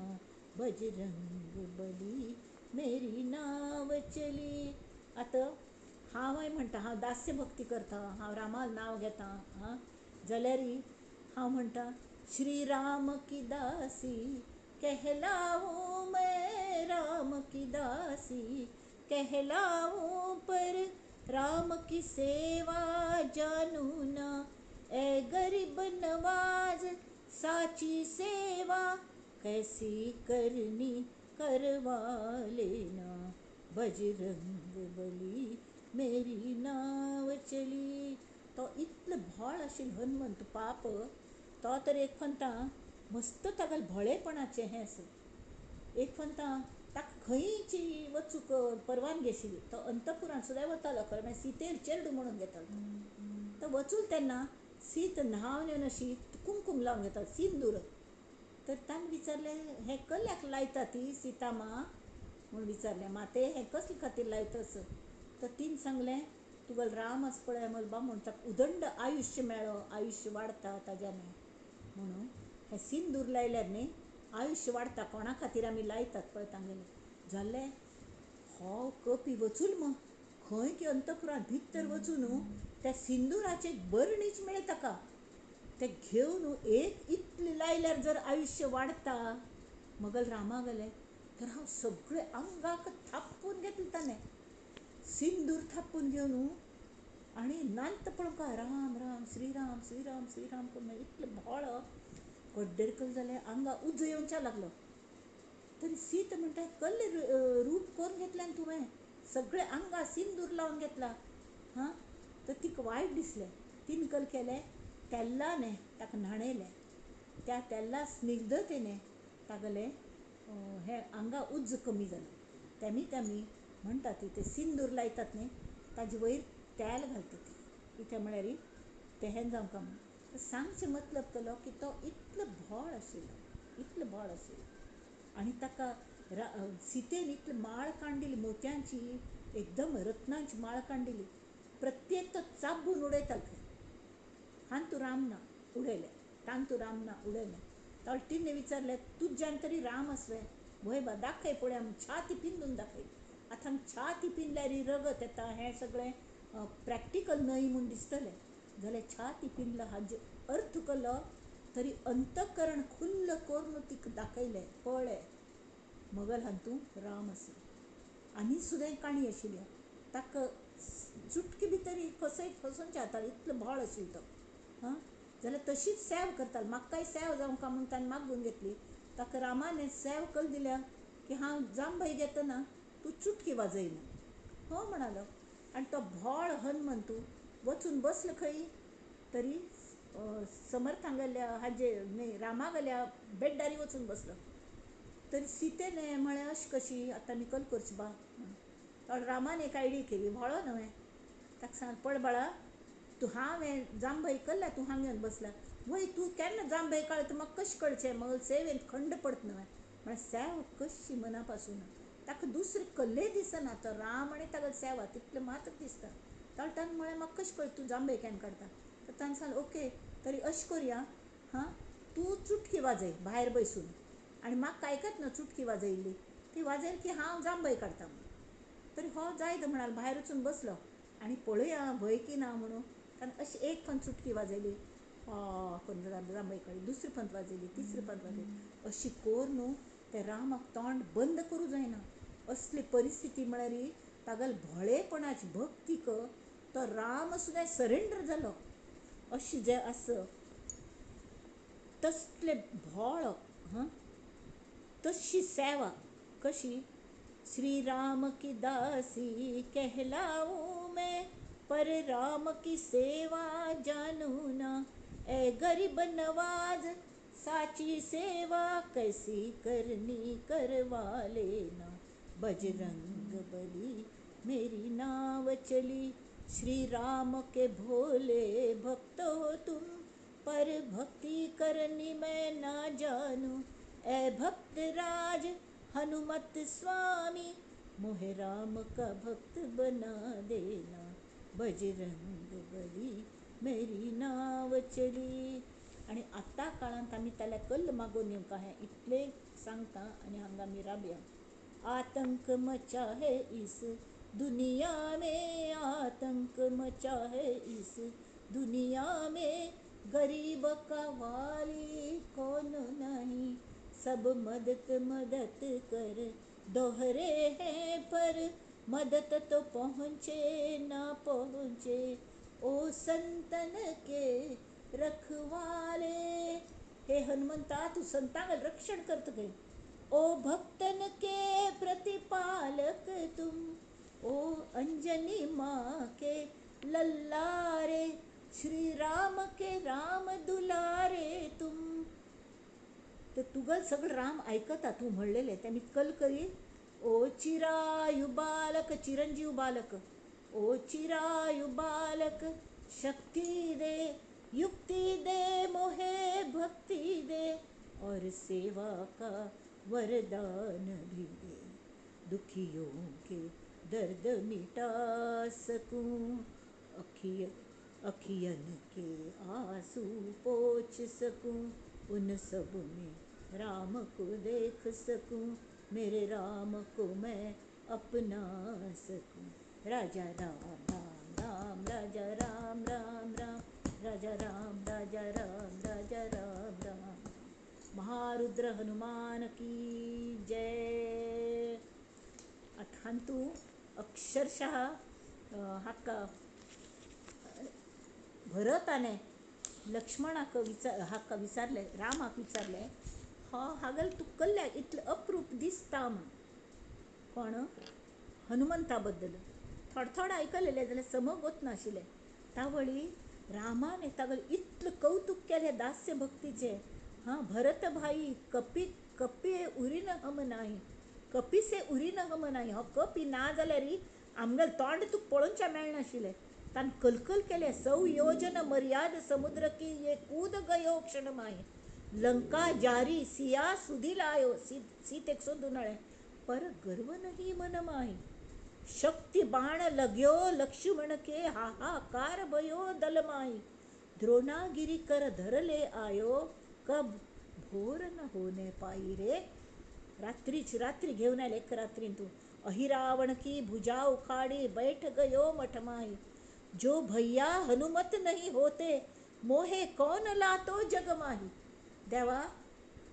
बजरंग बली मेरी नाव चली. आतां हांवय म्हणटा हांव दास्य भक्ती करता, हांव रामाक नांव घेता, आं जाल्यार हांव म्हणटा श्री राम की दासी कहलाऊं मैं, राम की दासी कहलाऊं पर राम की सेवा जानू ना, ए गरीब नवाज साची सेवा कैसी करनी करवा लेना, बजरंग बली मेरी नाव चली. तो इतलो भोळ आशिल्लो हनुमंत पाप, तो तर एक फंता मस्त तागेलें भोळेपणाचें हें आसा. एक फंता ताका खंयची वचूंक परवानगी आशिल्ली, तो अंतपुरांत सुद्दां वतालो खरें, मागीर सीतेर चेडूं म्हणून घेतालो. तो वचूल तेन्ना सीत न्हांवन येवन अशी कुमकूम लावन घेतालो सिंदूर. तर ताणें विचारलें हें कल्याक लायता ती सीता माँ म्हूण विचारलें, माते हें कसले खातीर लायता असो? तर तिणें सांगलें तुगेलो राम आसा पळय मलबा म्हूण ताका उदंड आयुश्य मेळ्ळो, आयुश्य वाडटा ताज्यान म्हणून हें सिंदूर लायल्यार न्ही आयुश्य वाडटा, कोणा खातीर आमी लायतात पळय तांगेलें. जालें हो कपी वचूल मग खंय की अंतपुरांत भितर वचून त्या सिंदुराचे बरणीच मेळ्ळें ताका. तें घेवन एक इतलें लायल्यार जर आयुश्य वाडटा मगल रामा गेलें तर हांव सगळें आंगाक थापून घेतलें ताणें, सिंदूर थापून घेवन आनी नांत पळोवंक राम राम श्रीराम श्रीराम श्रीराम करून इतलें भोळ कड्डेर कल जालें, आंगा उजो येवच्या लागलो. तरी सीत म्हणटा कल्ले रूप करून घेतलें आनी तुवें सगळें आंगा सिंदूर लावन घेतला. हां तर तिका वायट दिसलें, तिणें कल केलें तेल्लाने ताका न्हाणयलें, त्या तेल्ला स्निग्धतेने तागेलें हें आंगा उज्ज कमी जालो. तेमी तेमी म्हणटा ती ते सिंदूर लायतात न्ही ताजे वयर तेल घालतात ती, कितें म्हळ्यार तें हें जावंक म्हूण. सांगचें मतलब केलो की तो इतलो भोळ आशिल्लो, इतलो भोळ आशिल्लो आनी ताका सीतेन इतली माळ काडली मोतयांची, एकदम रत्नांची माळ काडली, प्रत्येक तो चाबून उडयतालो खंय. हांतू राम ना उडयलें, तांतू राम ना उडयलें. तर तिणें विचारलें तुज्यान तरी राम आसवे वय बा दाखय पळया, छाती पिंदून दाखय. आतां छाती पिंदल्यार रगत येता हें सगळें प्रॅक्टिकल न्हय म्हूण दिसतलें, जाल्यार छाती पिंदलो हाजे अर्थ केलो तरी अंतकरण खुल्ल करून तिका दाखयलें पळय मगल हातूं राम आसा. आनी सुद्दां काणी आशिल्ली ताका चुटकी भितर कसोय फसोवन जातालो इतलो भोळ आशिल्लो तो. हां जाल्यार तशीच सेव करतालो, म्हाकाय सेव जावंक म्हूण ताणें मागून घेतली. ताका रामाने सेव कल दिल्या की हांव जांभय घेतना तूं चुटकी वाजय म्हूण. हो म्हणालो आनी तो भोळ हनुमंतू वचून बसलो खंय तरी समर्थांगेल्या हाजे न्ही रामागेल्या बेड्डारी वचून बसलो. तरी सीतेने म्हळें अशें कशी आतां आमी कल करची बा म्हूण. रामान एक आयडिया केली, भोळो न्हय ताका सांगलें पळ बाळा तूं हांवें जांभय कल्ल्या तूं हांगा येवन बसला, वय तूं केन्ना जांभय काडटा म्हाका कशें कळचें, मगल सेवेंत खंड पडत न्हय. म्हळ्यार सेव कशी मना पासून ताका दुसरी कल्लेय दिसना, तो राम आनी तागेली सेवा तितलें मात्र दिसता. ताणें ताणें म्हळें म्हाका कशें कळटा तूं जांभय केन्ना काडटा. तर ताणें सांगलें ओके तरी अशें करुया हां तूं चुटकी वाजय भायर बसून आनी म्हाका आयकत ना चुटकी वाजयल्ली ती वाजयल की हांव जांभय काडटा म्हूण. तरी हो जायत म्हणाल भायर वचून बसलो आनी पळया भंय की ना म्हणून ताणें अशी एक पण चुटकी वाजयली करून जांभय काडली, दुसरी पंत वाजयली, तिसरी पंत वाजयली, अशी कोर न्हू ते रामाक तोंड बंद करूं जायना असली परिस्थिती म्हळ्यार तागेले भोळेपणाची भक्तीक तो राम सुद्दां सरेंडर जालो. अशें जें आसा तसले भोळ, हां तशी सेवा कशी श्री राम की दासी कहलाऊं मैं, पर राम की सेवा जानू ना। ए गरीब नवाज साची सेवा कैसी करनी करवा लेना। बजरंग बली मेरी नाव चली, श्री राम के भोले भक्त हो तुम, पर भक्ति करनी मैं ना जानू। ए भक्त राज हनुमत स्वामी, मोहे राम का भक्त बना देना। बजरंग बली मेरी नाव चली। आनी आतां काळांत आमी ताल्या कल्ल मागून येवंक हें इतलें सांगता आनी हांगा आमी राबया. आतंक मचा है इस दुनिया में, आतंक मचा है इस दुनिया में, गरीब का वाली कौन नहीं। सब मदद मदद कर दोहरे हैं, पर मदद तो पहुँचे ना पहुँचे। ओ संतन के रखवाले, हे हनुमंता तू संतांक रक्षण करत गे। ओ भक्तन के प्रतिपालक तुम, ओ अंजनी माँ के लल्लारे, श्री राम के राम दुलारे तुम. तर तुगल सगळं राम ऐकता तूं म्हणलेलें तें मी कल करी. ओ चिरायु बालक चिरंजीव बालक, ओ चिरायु बालक शक्ति दे युक्ति दे मोहे भक्ति दे, और सेवा का वरदान भी दे। दुखियों के दर्द मिटा सकूं, अखियन के आंसू पोंछ सकूं, उन सब में राम को देख सकूं, मेरे राम को मैं अपना सकूं। राजा राम राम राम राजा राम राम राम राजा राम राजा राम राजा राम राम. महारुद्र हनुमान की जय. आतां तूं अक्षरशः हाका भरताने लक्ष्मणाक हाका विचारलें, रामाक विचारलें, हो हागल तूं कल्ल्याक इतलें अप्रूप दिसता म्हूण. कोण? हनुमंता बद्दल थोडे थोडे आयकलेलें जाल्यार समज वचनाशिल्लें. तावळी रामान तागेलें इतलें कौतूक केलें दास्य भक्तीचें. हां, भरत भाई कपी कपी उरी न हम नाही, कपी से उरी न हम नाही. हो कपी ना जाल्यार आमगेलें तोंड तुका पळोवचें मेळनाशिल्लें. ताणें कलकल केलें. सौ योजन मर्याद समुद्र की ये कूद गयो क्षण माही, लंका जारी सिया सुधी लायो, सीतेक सोदून हाडलें, पर गर्व नहीं मन माही। शक्ति बाण लग्यो लक्ष्मण के, हाहाकार भयो दल माही, द्रोणागिरी कर धर ले आयो, कब भोर न होने पाई रे. रात्रीच रात्री घेऊन आले एक रात्रीन तू. अहिरावण की भुजा उखाड़ी बैठ गयो मठमाई, जो भैया हनुमत नहीं होते, मोहे कोण लातो जगमाही. देवा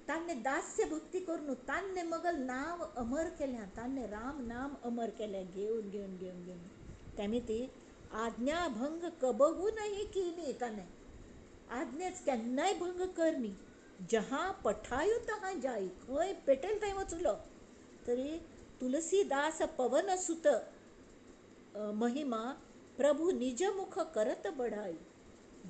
तान्ने दास्य भक्ती करून तान्ने मगल नाव अमर केल्या, तान्ने राम नाम अमर केलें घेवन घेवन घेवन घेवन. तेमी ती आज्ञा भंग कबहू नहीं केली, ताणें आज्ञाच केन्नाय भंग करनी. जहां पठायो तहां जाई, खंय पेटेल थंय वचुलो. तरी तुलसीदास पवन सुत महिमा, प्रभू निज मुख करत बढाई.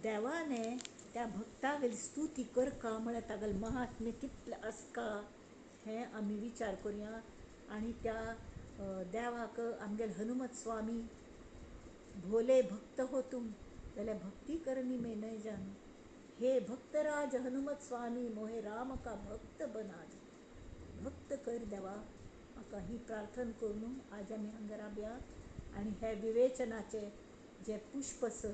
देवाने त्या भक्तावेली स्तुती करका म्हळ्यार तागेलें महात्म्य कितलें आसता हें आमी विचार करुया. आनी त्या देवाक आमगेले हनुमत स्वामी भोले भक्त हो तुम, जाल्यार भक्ती करनी में नहीं जानू. हे भक्तराज हनुमत स्वामी, मोहे राम का भक्त बना दे. भक्त कर देवा, म्हाका ही प्रार्थना करून आज आमी हांगा राबया. आनी हे विवेचनाचे जे पुष्प आसा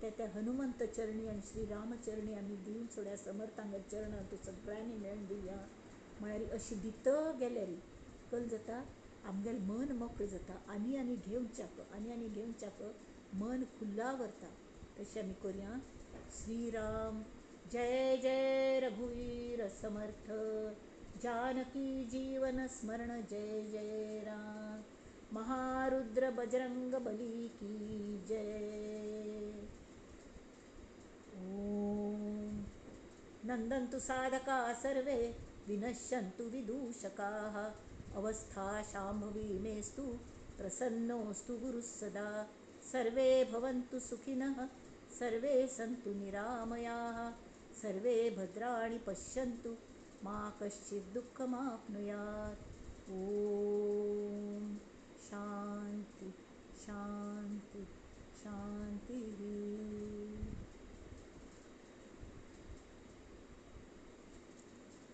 ते त्या हनुमंत चरणी आनी श्री राम चरणी आमी दिवन सोड्या. समर्थांग चरणां तूं सगळ्यांनी मेळून दिवया. म्हळ्यार अशी दित गेल्यार कल जाता आमगेलें मन मोकळें जाता, आनी आनी घेवच्याक आनी आनी घेवच्याक मन खुल्ला व्हरता. तशें आमी करुया. श्रीराम जय जय रघुवीर समर्थ, जानकी जीवन स्मरण जय जय राम. महारुद्र बजरंग बली की जय. ओम नंदन्तु साधका सर्वे, विनश्यन्तु विदूषकाः, अवस्था शांभवी मेस्तु, प्रसन्नोऽस्तु गुरुः सदा. सर्वे भवन्तु सुखिनः, सर्वे सन्तु निरामयाः, सर्वे भद्राणि पश्यन्तु, मा कश्चित् दुःखमाप्नुयात्. ओम शांती शांती शांती.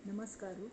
नमस्कार.